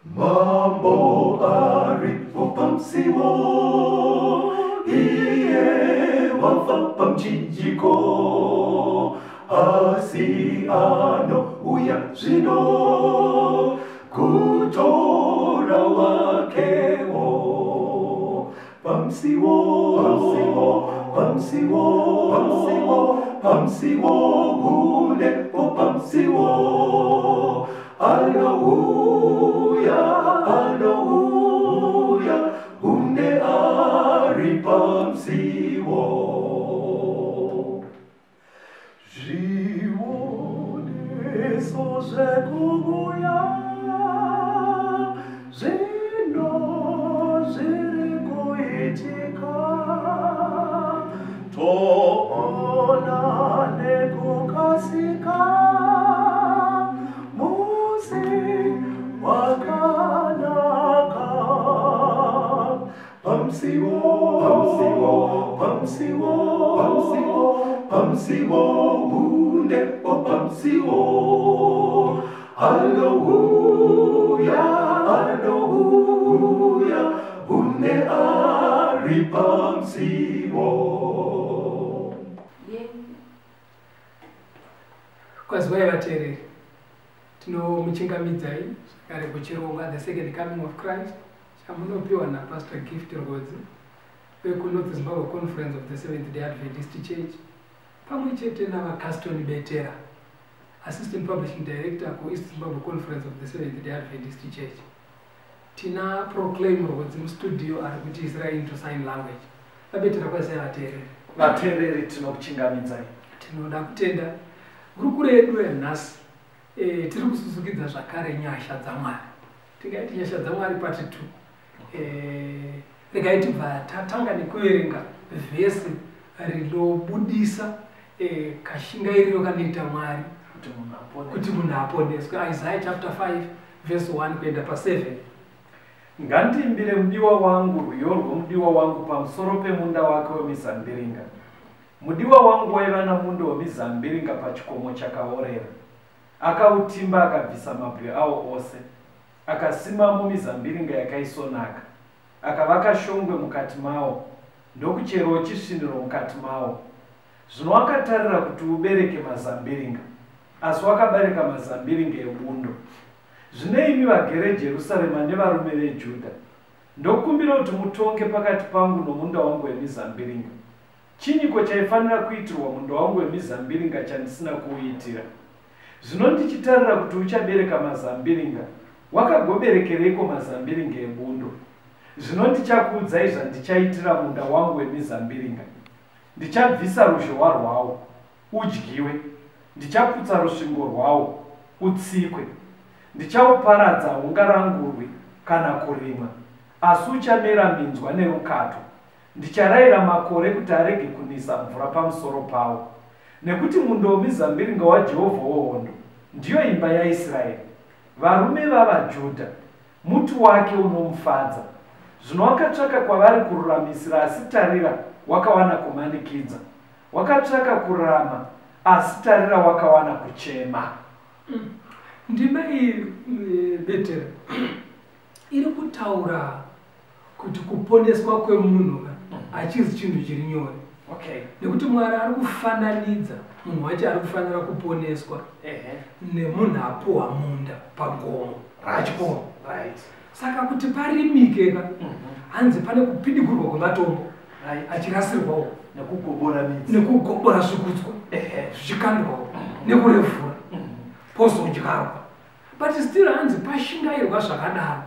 Mambo aripo pamusiwo, iye wafa pamuchinjiko, asi anouya zvino kutora wakewo. Pamusiwo, pamusiwo, pamusiwo, pamusiwo, pamusiwo, hunepo pamusiwo. Anouya, anouya, hunde ari pamusiwo. Zvioneso zvekuuya zvino zviri kuitika, toona nekukasika musi wakanaka. Pamusiwo, pamusiwo, pamusiwo, pamusiwo, pamusiwo, hundepo pamusiwo. Anouya, anouya, hunde ari pamusiwo. Kwaziwai vateereri, tinomuchingamidzai zvakare kuchirongwa The Second Coming of Christ chamunopiwa naPastor Gift Rwodzi vekuNorth Zimbabwe Conference of the Seventh Day Adventist Church, pamwe chete naVaCaston Betera, Assistant Publishing Director kuEast Zimbabwe Conference of the Seventh Day Adventist Church. Tina Proclaim Rwodzi mustudio ari kutiisira into sign language. VaBetera, kwazivai vateereri. Vateereri, tinokuchingamidzai. Tinoda kutenda hurukuro yedu yanhasi. Tiri kususukidza zvakare nyasha dzaMwari, tingaiti nyasha dzaMwari part 2. Regai tibva tatanga nekuverenga vhesi rinobudisa kashingairiro kanoita Mwari kuti munhu aponeswe. Isaiah chapter 5 verse 1 kuenda pa7. Ngandiimbire mudiwa wangu rwiyo rwomudiwa wangu pamusoro pemunda wake wemizambiringa. Mudiwa wangu waiva namunda wemizambiringa pachikomo chakaorera. Akautimba akabvisa mabwe awo ose. Akasimamo mizambiringa yakaisonaka. Akavaka shongwe mukati mawo, ndokucherawo chisviniro mukati mawo. Zvino wakatarira kuti ubereke mazambiringa, asi wakabereka mazambiringa ebundo. Zvino imi vagere Jerusarema nevarume veJudha, ndokumbira kuti mutonge pakati pangu nomunda wangu wemizambiringa. Chinyiko chaifanira kuitirwa munda wangu wemizambiringa chandisina kuuitira? Zvino ndichitarira kuti uchabereka mazambiringa, wakagoberekereiko mazambiringa ebundo? Zvino ndichakuudzai zvandichaitira munda wangu wemizambiringa. Ndichabvisa ruzhowa rwawo, udyiwe. Ndichaputsa rusvingo rwawo, utsikwe. Ndichauparadza, haungarangurwi kana kurimwa, asi uchamera minzwa nerukato. Ndicharayira makore kuti arege kunisa mvura pamusoro pawo. Nekuti munda wemizambiringa waJehovha wehondo ndiyo imba yaIsraeri, varume vavaJudha, muti wake unomufadza. Zvino wakatsvaka kwavari kururamisira, asi tarira, wakawana kumanikidza. Wakatsvaka kururama, asi tarira, wakawana kuchema. Ndima iyi, Betera, iri kutaura kuti kuponeswa kwemunhu hachizi chinhu chiri nyore, nekuti Mwari ari kufananidza munhu wacho ari kufanira kuponeswa nemunhu apuhwa munda pagomo pachikomo. Saka kuti parimike ka, hanzi pane kupidigurwa kwematombo achirasirwawo, nekugobora midzi, nekugobora zvikutswa zvichikandwawo, nekurevhura, pozodyarwa. But still hanzi pashingairwa zvakadaro,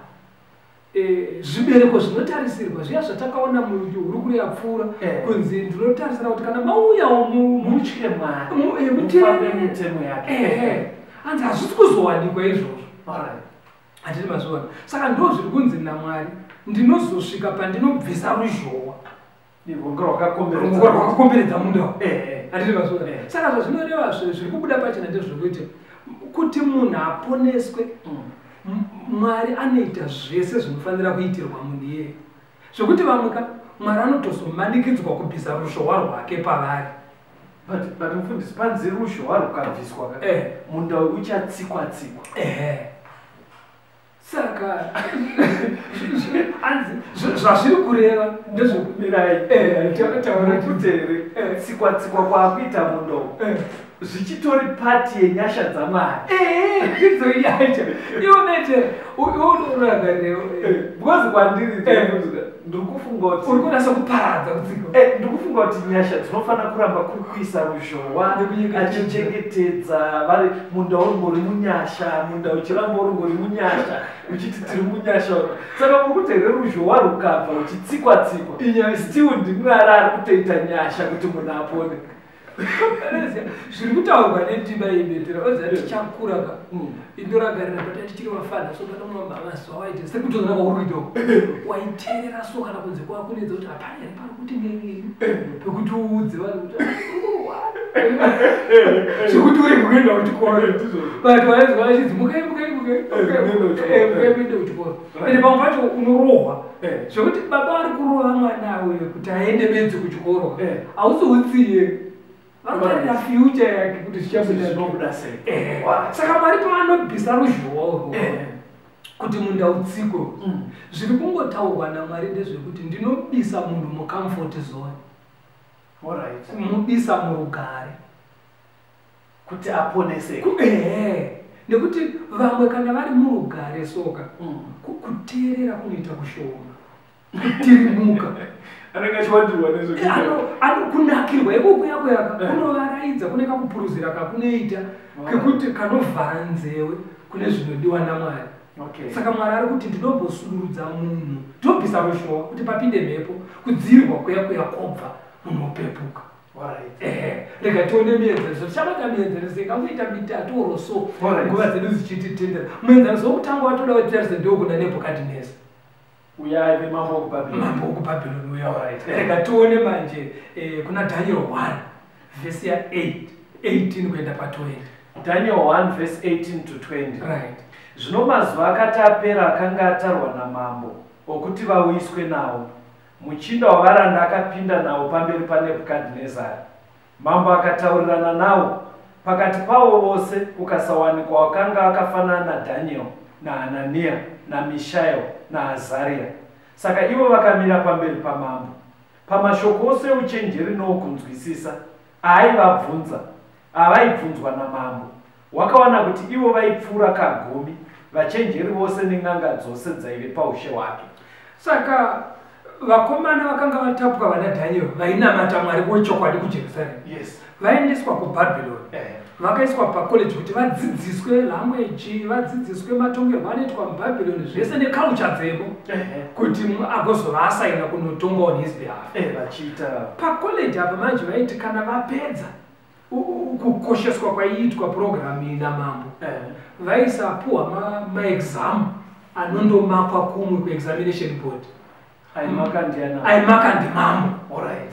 zvibereko zvinotarisirwa zviya zvatakaona muhurukuro yapfuura, kunzi ndinotarisira kuti kana mauyawo mutye Mwari, muteerere. Mufambe mutemo yake. Hanzi hazvisi kuzowanikwa izvozvo, handiti mazviona? Saka ndo zviri kunzi naMwari, ndinozosvika pandinobvisa ruzhowa rwanga rwakakomberedza, rwanga rwakakomberedza munda, handiti mazviona? Saka zvazvinoreva, zviri kubuda pachena ndezvekuti kuti munhu aponeswe, Mwari anoita zvese zvinofanira kuitirwa munhu iyeye, zvekuti vamwe ka Mwari anotozomanikidzwa kubvisa ruzhowa rwake pavari. But mufundisi, panzi ruzhowa rukabviswa ka, munda uyu uchatsikwa tsikwa. Saka zvazviri kureva ndezvekumirai eh, kuti here eh. tsikwa tsikwa kwaakuita mundo eh. zvichitori pati yenyasha dzamwari. Ndidzo iyacha iwo mete unorangarire Because kwandiri ndiri kufunga kuti uri kunasa kuparadza kutsika. Ndiri kufunga kuti nyasha dzinofanira kuramba kuri kuisa ruzhowa, achichengetedza vari munda uri munyasha, munda uchiramba uri munyasha, uchiti tiri munyasha. Saka muri kuti here ruzhowa rukabva uchitsikwa tsikwa, still ndiMwari ari kutoita nyasha kuti munhu apone? Zviri kutaurwa nendima imetera oziva tichakura ka, indorangarira pata tichiri vafana so, pana mazuva waita sekutoona kwauri kuita, waiteerera so kana kunze kwakunedza kuti hapana here pari kuti ngengei pekuti uudze vanhu kuti zvekuti uri kuenda kuchikoro, but waizwa vachidzi mukai, mukai, mukai, mukai muende kuchikoro. Ende pamwe pacho unorohwa zvekuti baba vari kurova mwana uyo kuti aende bedzi kuchikoro. Hausi utsiye, vanotarira future yake kuti zvichabuda. Zvinobuda sei? Saka Mwari paanobvisa ruzhowa urwo kuti munda utsikwe, zviri kungotaurwa naMwari ndezvekuti ndinobisa munhu mucomfort zone, kumubisa murugare. Kuti aponeseke. Ehe, nekuti vamwe kana vari murugare soka, kuteerera kunoita kushoma, kutirimuka. Anenge achiwandirwa nezvekuita. Kunakirwa ikoko yako yaka kunovaraidza, kune kakupuruzira kakunoita kekuti kanovhara nzewe kune zvinodiwa naMwari. Saka Mwari ari kuti ndinombosururudza munhu, ndobvisa rushowa kuti papinde mhepo, kudzirwa kuya kuya kwobva, munhu opepuka. Ehe, rega tione mienzaniso. Tichabata mienzaniso ingangoita mitatu oro so, nguva dzedu dzichititendera. Muenzaniso wokutanga watoda kutitarise ndewokuna Nebhukadhineza. Uya aive mambo wekubhabhiloni. Mambo wokubhabhiloni uya. Rega tione manje kuna Daniel 1 vhesi ya8 18 kuenda pa20. Daniel 1 verse 18 to 20. Right. Zvino mazuva akati apera akanga atarwa namambo okuti vauyiswe nawo, muchinda wavaranda akapinda nawo pamberi paNebhukadhinezari. Mambo akataurirana nawo. Pakati pavo vose kukasawanikwa wakanga akafanana naDhaniel, naHananiya, naMishael, naAzaria. Saka ivo vakamira pamberi pamambo. Pamashoko ose euchenjeri nookunzwisisa aaivabvunza, avaibvunzwa namambo, wakawana kuti ivo vaipfuura kagumi vachenjeri vose nen'anga dzose dzaive paushe hwake. Saka vakomana vakanga vatapwa vana Daniel vainamata Mwari wechokwadi kuJerusarema vaendeswa kuBhabhironi, vakaiswa pacollege kuti vadzidziswe language, vadzidziswe matongerwo anoitwa muBhabhironi zvese neculture dzemo, kuti agozovaasaina kunotonga on his behalf. Vachiita Pacollege apa manje vaiti kana vapedza kukosheswa kwaiitwa purogiramu iyi namambo, vaisapuhwa maexam anondomakwa kumwe kuexamination board. Aimaka ndiana? Aimaka ndimambo.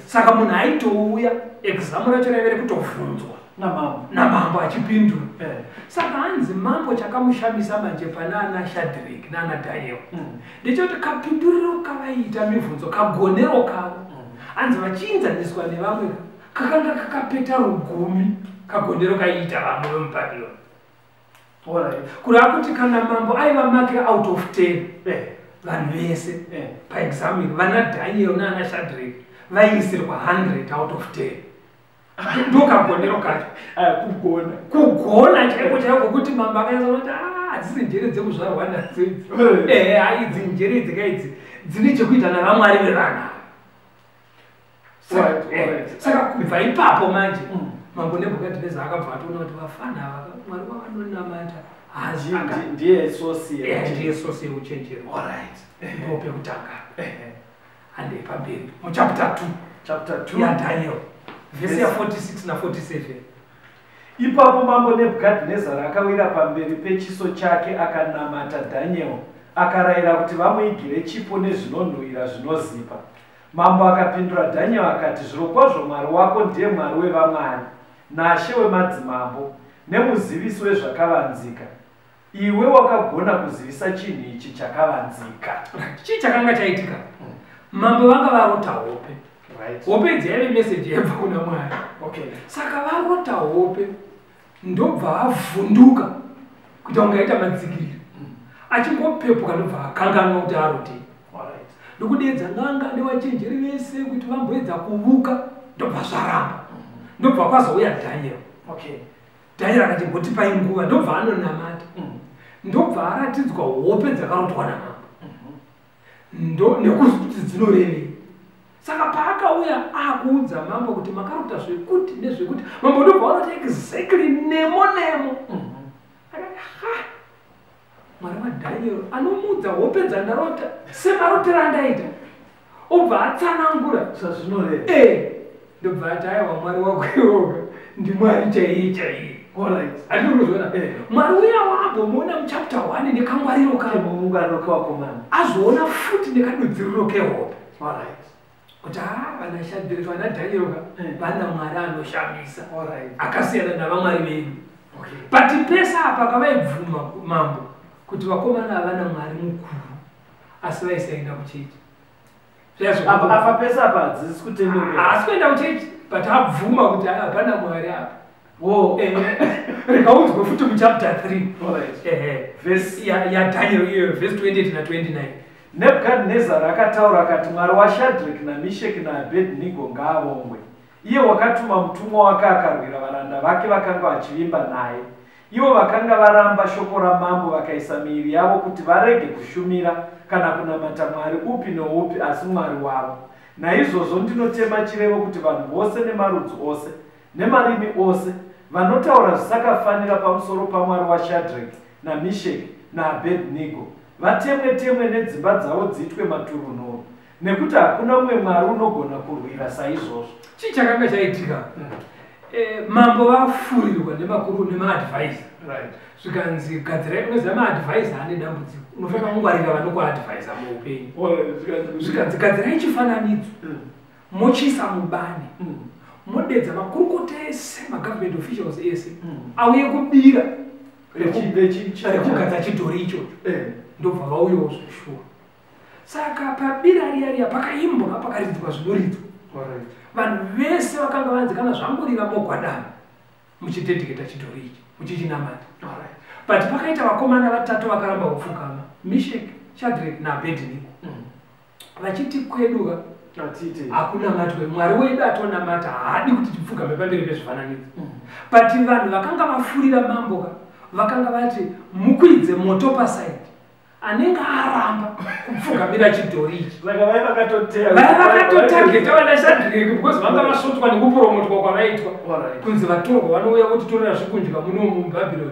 Saka munhu aitouya, exam racho raive rekutovhunzwa Namambo. Namambo achipindura. Saka hanzi mambo chakamushamisa manje pana ana Shadrek naana Daniel ndechekuti kapinduriro kavaiita mibvunzo, kagonero kavo, hanzi vachiinzaniswa nevamwe, kakanga kakapeta rugumi kagonero kaiita vamwe vemubhabhironi. Kureva kuti kana mambo aivamakira out of 10 vanhu vese paexam iri, vana Daniel naana Shadrek vaiisirwa 100 out of 10. Ndokagonero kacho. Aya, kugona. Kugona chaiko chaiko, kuti mambo akanyatsa kuti, "Ah, hadzisi njere dzekuzvarwa nadzo idzi." Ehe, idzi njere idzi kaidzi dzine chekuita navamwari vevanhu ava. Saka kubva ipapo manje mambo Nebhukadhineza akabva atoona kuti vafana ava, Mwari wavanonamata hazi Ndiye source. Ndiye source yeuchenjeri. Ndo pekutanga. Handei pamberi muchapter 2 Chapter 2 yaDaniel, vhesi ya46 na47. Ipapo mambo Nebhukadhinezari akawira pamberi pechiso chake akanamata Dhaniel, akarayira kuti vamuigire chipo nezvinonhuhwira zvinozipa. Mambo akapindura Dhaniel akati, "Zvirokwazvo Mwari wako ndiye Mwari wevamwari nashe wemadzimambo nemuzivisi wezvakavanzika. Iwe wakagona kuzivisa chinhu ichi chakavanzika." Right. Chii chakanga chaitika? Mambo vanga varota hope. Hope idzi yaive meseji yaibva kuna Mwari. Saka varota hope, ndobva avhunduka kuita kunge aita madzikiriro. Achingopepuka ndobva akanganwa kuti arotei. Ndokudeedza n'anga nevachenjeri vese kuti vamboedza kuvuka, ndobva zvaramba. Ndobva kwazouya Daniel. Daniel akati mbotipai nguva, ndobva anonamata. Ndobva aratidzwa hope dzakarotwa namambo. Nekuti dzinorevei. Saka paakauya akuudza mambo kuti makarota zvekuti nezvekuti, mambo ndobva vanoti exactly nemo nemo. Akati ha, Mwari waDaniel anomuudza hope dzandarota semarotero andaita, obva atsanangura zvazvinoreva. Ndobva ati aiwa, Mwari wako iwoga ndiMwari chaiye chaiye. Handiri kuzviona. Mwari uya waambomuona muchapter 1 nekangwariro kavo, Mungwariro kevakomana, azoona futi nekadudziriro kehope kuti ha, vana Shadrach, vana Daniel ka, vana Mwari anoshamisa akasiyana navamwari vedu. But pese apa kavaibvuma mambo kuti vakomana havana Mwari mukuru, asi vaisaenda kuchechi. Apa pese apa hadzisi kutendeuka. Haasi kuenda kuchechi, but abvuma kuti hapana Mwari apa. Rikaudzwe futi muchapter 3 Verse yaDaniel iyoyo, verse 28 na29. Nebhukadhinezari akataura akati, Mwari waShadreki naMisheki naAbhedhinego ngaavongwe, iye wakatuma mutumwa wake akarwira varanda vake vakanga vachivimba naye, ivo vakanga varamba shoko ramambo vakaisa miiri yavo kuti varege kushumira kana kunamata mwari upi noupi asi Mwari wavo. Naizvozvo ndinotema chirevo kuti vanhu vose nemarudzi ose nemarimi ose vanotaura zvisakafanira pamusoro paMwari waShadreki naMisheki naAbhedhinego vatemwe temwe nedzimba dzavo dziitwe maturunhuru, nekuti hakuna mumwe mwari unogona kurwira saizvozvo. Chii chakanga chaitika? Mambo vafurirwa nemakuru nemaadvisor, zvikanzi gadzirai. Unoziva maadvisor ane dambudziko, unofanira kungwarira vanokuadvisa muupenyu. Zvikanzi gadzirai chifananidzo, mochiisa mubani, modedza makurukota ese, magovernment officials ese auye kubira rekugadza chidhori ichocho. Ndobva vauyawo zveshuwa. Saka pabira riya riya pakaimbwa, pakaridzwa zvinoridzwa, vanhu vese vakanga vanzi kana zvangorira mogwadama muchidedicata chidhori ichi, muchichinamata. But pakaita vakomana vatatu vakaramba kupfugama, Mishek, Shadrach naAbednego, vachiti kweduka hakunamatwe, Mwari wedu atonamata haadi kuti tipfugame pamberi pezvifananidzo. But vanhu vakanga vafurira mamboka vakanga vati mukwidze moto paside, anenge aramba kupfugamira chidhori ichi. Saka vai vakatoteya. Vai vakatotageta vana Shadrach, because vanga vasvotwa nekupromotwa kwavaitwa, kunzi vatorwa vanouya votitorera zvikundya muno muBhabhironi.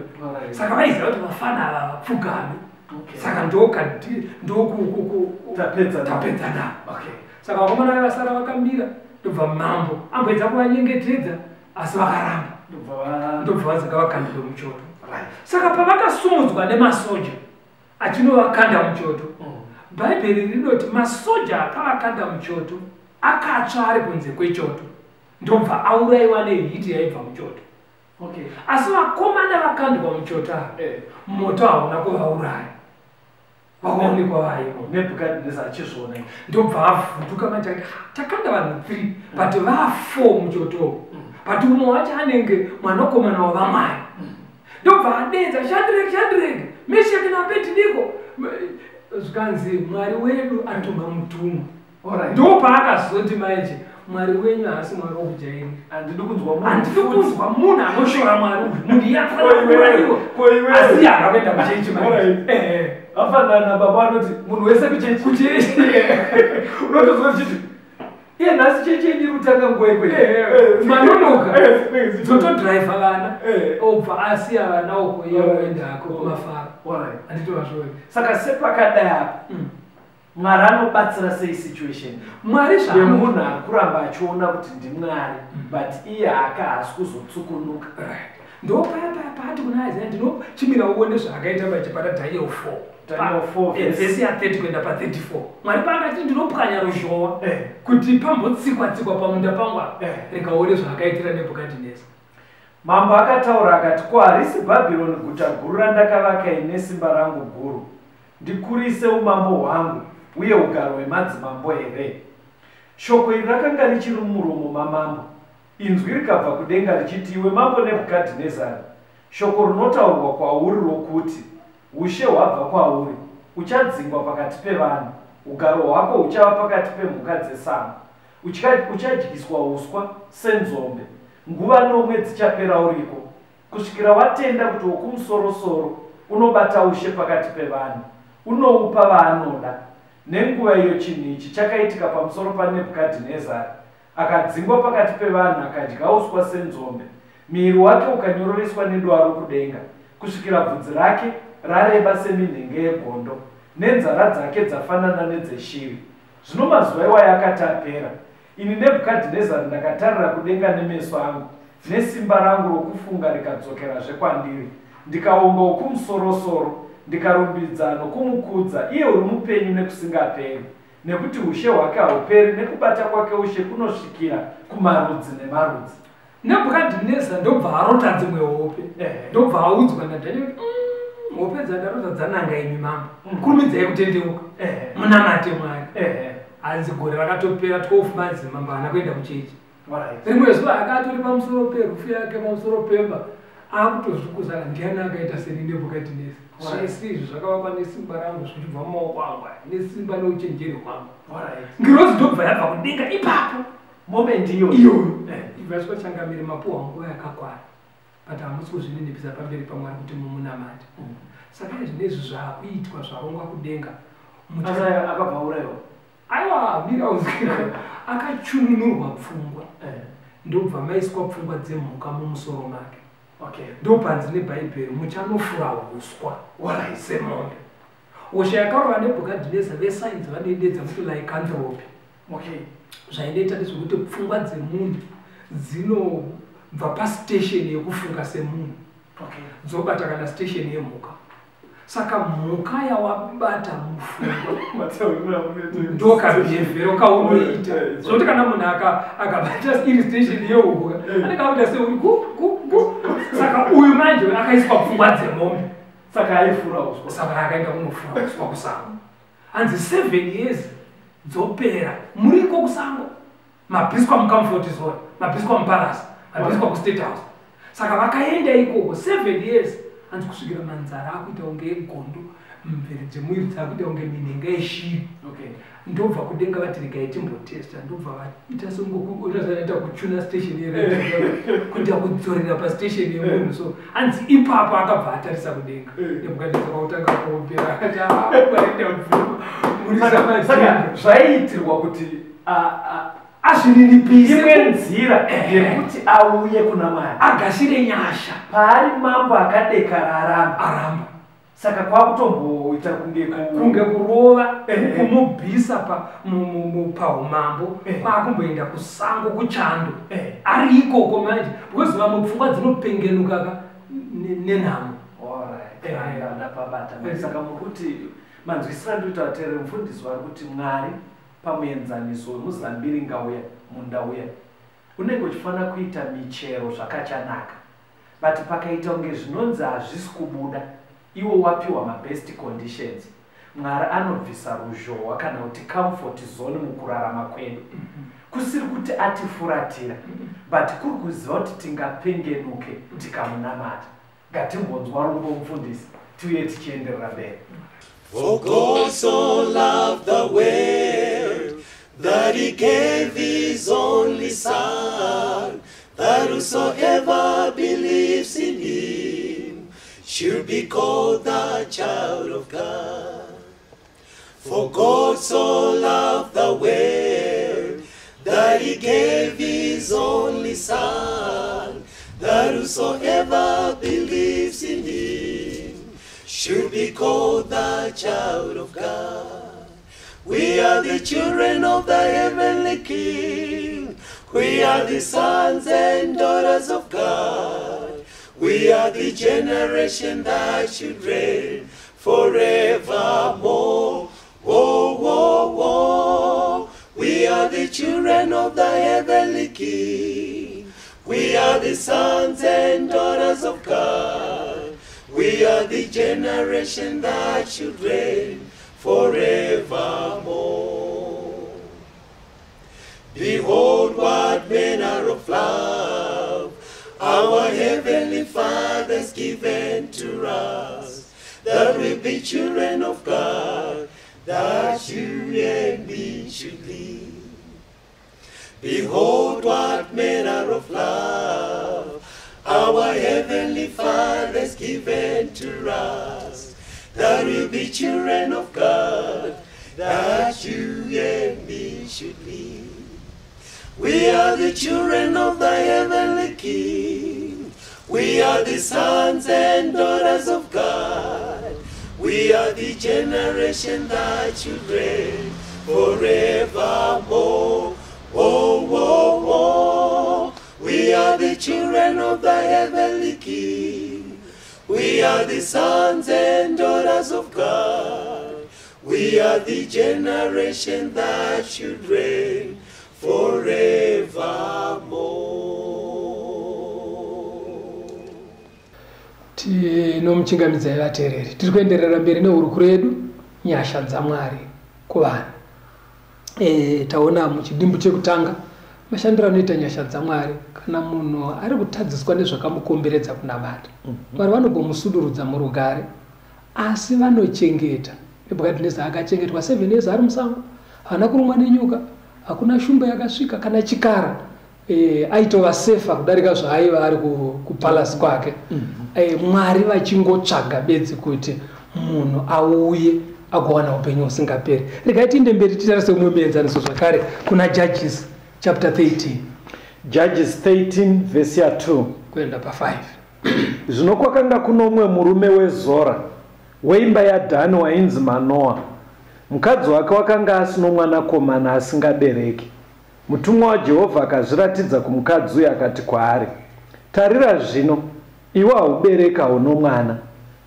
Saka vaiziva kuti vafana ava vapfugame. Saka Tapedza navo. Tapedza navo. Saka vakomana vai vasara vakamira, ndobva mambo amboedza kuvanyengetedza, asi vakaramba. Ndobva Ndobva vadzika vakandirwe muchoto. Saka pavakasumudzwa nemasoja achinovakanda muchoto, Bhaibheri rinoti masoja akavakanda muchoto akatsva ari kunze kwechoto, ndobva aurayiwa neheat yaibva muchoto. Asi vakomana vakandwa muchoto ava, moto hauna kuvauraya, vakaonekwa vaimo. Nebhukadhineza achizviona. Ndobva avhunduka manje akati, "Ha, takanda vanhu 3 but va4 muchoto, but umwe wacho anenge mwanakomana wavamwari." Ndobva adedza, "Shadrach, Shadrach, Meshaki naAbednego." Zvikanzi Mwari wedu atuma mutumwa. Ndo paakazoti manje, "Mwari wenyu haasi Mwari wokujairira." Handidi kunzwa munhu Handidi futi. Kunzwa munhu anoshora Mwari uyu, munhu iye anofanira Ko iwewe, kuurayiwa. Ko iwewe. Asi haana kuenda kuchechi manje. Afanana nababa vanoti munhu wese kuchechi. Kuchechi. Unotozwa uchiti iye nhasi chechi yenyu iri kutanga nguva ikweyo. Manonoka, dzotodhiraivha vana, obva asiya vana uko, iye oenda hako kumafaro. Handitovazvoi? Saka sepakadai apa, Mwari anobatsira sei situation Mwari zvaano yemunhu ari kuramba achiona kuti ndiMwari, but iye haka haasi kuzotsukunuka? Right. Ndo paya paya paati kuna Isaiah, ndinochimira uone zvaakaita pachipata, Daniel 4. Daniel 4, Vhesi ya30 kuenda pa34. Mwari paakati ndinopwanya ruzhowa kuti pambotsikwa tsikwa pamunda pangu apa, rikaone zvaakaitira Nebhukadhineza. Mambo akataura akati, "Ko harisi Bhabhironi guta guru randakavaka ine simba rangu guru, ndikurise umambo hwangu uye ugaro hwemadzimambo here?" Shoko iri rakanga richiri mumuromo mamambo, inzwi rikabva kudenga richiti, "Iwe mambo Nebhukadhinezari, shoko rinotaurwa kwauri rokuti Ushe hwabva kwauri, uchadzingwa pakati pevanhu, ugaro hwako huchava pakati pemhuka dzesango. Uchadyiswa uswa senzombe, nguva nomwe dzichapera uriko, kusvikira watenda kuti Wokumusorosoro unobata ushe pakati pevanhu, unoupa vaanoda. Nenguva iyo chinhu ichi chakaitika pamusoro paNebhukadhinezari, akadzingwa pakati pevanhu, akadya uswa senzombe, muviri wake ukanyororeswa neduva rokudenga, kusvikira bvudzi rake rareba seminhenge yegondo, nenzara dzake dzafanana nedzeshiri. Zvino mazuva iwayo akati apera, ini Nebhukadhinezari ndakatarira kudenga nemeso angu, nesimba rangu rokufunga rikadzokerazve kwandiri. Ndikaonga Wokumusorosoro, ndikarumbidza nokumukudza iye uri mupenyu nekusingaperi, nekuti ushe hwake hauperi, nekubata kwake ushe kunosvikira kumarudzi nemarudzi. Nebhukadhineza ndobva arota dzimwe hope, ndobva audzwa naDhanieri kuti, hope dzandarota dzananga imi mambo. Kurumidzai kutendeuka, munamate Mwari." Hanzi gore rakatopera, 12 months, mambo haana kuenda kuchechi. Rimwe zuva akatori pamusoro peroof yake, pamusoro pemba, akutozvikuza: "Ndiani akaita seni Nebhukadhineza? Zvese izvi zvakavakwa nesimba rangu, zvichibva mumaoko angu aya, nesimba neuchenjeri hwangu." Ngirozi ndobva yabva kudenga ipapo. Moment iyoyo. Iyoyo ibva yasvika: "Changamire, mapuhwa nguva yakakwana, but hamusi kuzvininipisa pamberi paMwari kuti mumunamate. Saka izvi zvaakuitwa, zvarongwa kudenga." Asi akabva aurayiwa? Aiwa, mira uzwika. Akachununurwa pfungwa, ndobva maiswa pfungwa dzemhuka mumusoro make. Ndopanzi neBhaibheri, muchanofura uswa semombe. Hosha yakarova Nebhukadhineza, vesainzi vanoidedza kuti lycanthropy. Zvainoita ndezvekuti pfungwa dzemunhu dzinobva pastation yekufunga semunhu, dzobata kana station yemhuka. Saka mhuka yawabata mupfungwa, ndokabehaviour kaunoita, zvokuti kana munhu akabata iri station yehuku, anenge akuita seuri gu gu gu. Saka uyu manje akaiswa pfungwa dzemombe. Saka aifura uswa. Saka akaenda kunofura uswa kusango. Hanzi 7 years dzopera muriko kusango, mabviswa mucomfort zone, mabviswa mupalace, mabviswa kustate house. Saka vakaenda ikoko 7 years, hanzi kusvikira manzara akuita kunge egondo, mvere dzemuviri dzakuita kunge minhenga yeshiri. Ndobva kudenga vati, "Regai timbotesta." Ndobva vaita sengounoita kuchuna station yeredio, kuita kudzorera pastation yemunhu. So hanzi ipapo akabva atarisa kudenga, Nebhukadhineza kwakutanga kuombera, akati, "Ah, Mwari, ndabvuma, muri Saka samatenga." Zvaiitirwa kuti Azvininipise. Imwe nzira yekuti auye kuna Mwari, agashire nyasha. Paari mambo akadekara aramba. Aramba. Saka kwakutomboita kunge Kunge kurova, kumubvisa paumambo, kwakumboenda kusango kuchando. Ari ikoko manje, because vamwe pfungwa dzinopengenuka ka nenhamo. Alright, ndapabata. Saka mukuti manzwisira ndikuita vateereri, mufundisi vari kuti Mwari pamuenzaniso wemuzambiringa uya, munda uya unenge uchifanira kuita michero zvakachanaka, but pakaita kunge zvinonzi hazvisi kubuda, iwo wapiwa mabest conditions, Mwari anobvisa ruzhowa kana kuti comfort zone mukurarama kwedu, kusiri kuti atifuratira, but kuri kuziva kuti tingapengenuke tikamunamata. Ngatimbonzwa rumbo, mufundisi, tiuye tichienderera mberi. For God so loved the world that he gave his only Son, that whosoever believes in him should be called the child of God. For God so loved the world that he gave his only Son, that whosoever believes in him should be called the child of God. We are the children of the heavenly King. We are the sons and daughters of God. We are the generation that should reign forevermore. Whoa, whoa, whoa. We are the children of the heavenly King. We are the sons and daughters of God. We are the generation that should reign forevermore. Behold, what manner of love our heavenly Father's given to us, that we be children of God, that you and me should live. Behold, what manner of love our heavenly Father has given to us, that we be children of God, that you and me should live. We are the children of the heavenly King. We are the sons and daughters of God. We are the generation that should reign forevermore. Oh, oh, oh. We are the children of the heavenly King. We are the sons and daughters of God. We are the generation that should reign forevermore. Tinomuchingamidzai vateereri. Tiri kuenderera mberi nehurukuro yedu, nyasha dzaMwari kuvanhu. Taona muchidimbu chekutanga mashandiro anoita nyasha dzaMwari kana munhu ari kutadziswa nezvakamukomberedza kunamata. Mwari vanogomusudurudza murugare, asi vanochengeta. Nebhukadhineza akachengetwa 7 years ari musango, haana kurumwa nenyoka, hakuna shumba yakasvika kana chikara. Aitova sefa kudarika zvaaiva ari kupalasi kwake. Mwari vachingotsvaga bedzi kuti munhu auye agowana upenyu husingaperi. Regai tiende mberi titarise umwe muenzaniso zvakare kuna Judges chapter 13. Judges 13 verse ya 2 kuenda pa5. Zvino kwakanga kuno umwe murume weZora weimba yaDhani wainzi Manoa. Mukadzi wake wakanga asino mwanakomana asingabereki. Mutumwa waJehovha akazviratidza kumukadzi uyu akati kwaari, tarira zvino, iwe haubereka uno mwana,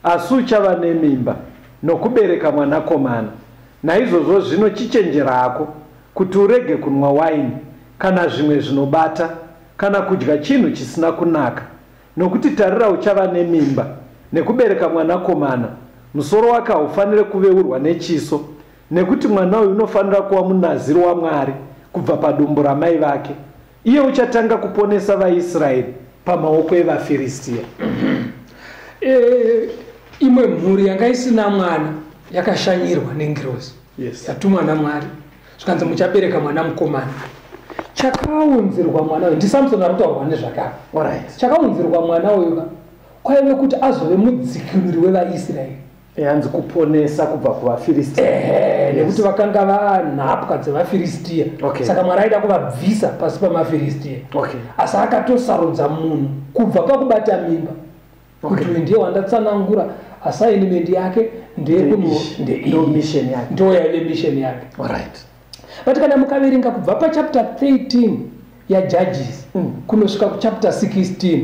asi uchava nemimba nokubereka mwanakomana. Naizvozvo zvino chichenjera hako kuti urege kunwa waini kana zvimwe zvinobata, kana kudya chinhu chisina kunaka, nokuti tarira uchava nemimba nekubereka mwanakomana. Musoro wake haufaniri kuveurwa nechiso, nekuti mwana uyu unofanira kuva munaziri waMwari kubva padumbu ramai vake. Iye uchatanga kuponesa vaIsraeri pamaoko evaFiristia. Imwe mhuri yanga isina mwana yakashanyirwa nengirozi. Yes. Yatumwa naMwari zvikanzi muchabereka mwana mukomana. Chakaunzirwa mwana uyu ndiSamson ari kutaurwa nezvake apa. Alright. Chakaunzirwa mwana uyu kwaive kuti azove mudzikinuri wevaIsraeri. Hanzi kuponesa kubva kuvaFiristia. Nekuti vakanga vanhapwa dzevaFiristia. Okay. Saka Mwari aida kuvabvisa pasi pamaFiristia. Okay. Asi akatosarudza munhu kubva pakubata mimba. Okay. Kuti uyu ndiye wandatsanangura, assignment yake Ndo mission yake. ndo yaive mission yake. Alright. But kana mukaverenga kubva pachapter 13 yaJudges kunosvika kuchapter 16,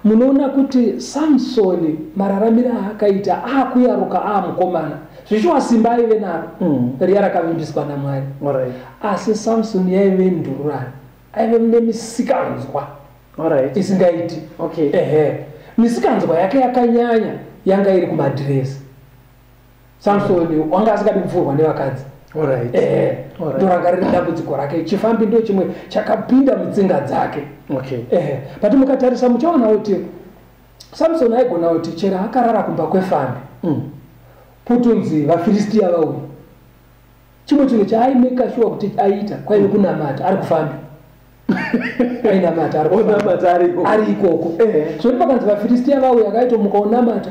munoona kuti Samsoni mararamiro aakaita aakuyaruka aamukomana, zvichiwa simba aive naro riya rakavimbiswa naMwari. Alright. Asi Samsoni yaive ndururani, aive nemisikanzwa Alright. isingaiti. Okay. Ehe, misikanzwa yake yakanyanya yanga iri kumadhiresi. Samsoni wanga asingadi kupfurwa nevakadzi. Alright. Ehe, Alright. ndoranga riri dambudziko rake. Chifambi ndo chimwe chakapinda mutsinga dzake. Okay. Ehe, but mukatarisa muchaona kuti Samson aigona kuti chero akarara kumba kwefambi potonzi vaFiristia vauya, chimwe chinhu chaaimeka shuwa kuti aita kwaive kunamata ari kufambi. Ainamata ari kufambi. Onamata ari ikoko. Ari ikoko. Zvoti pakanzi vaFiristia vauya akaitomuka onamata,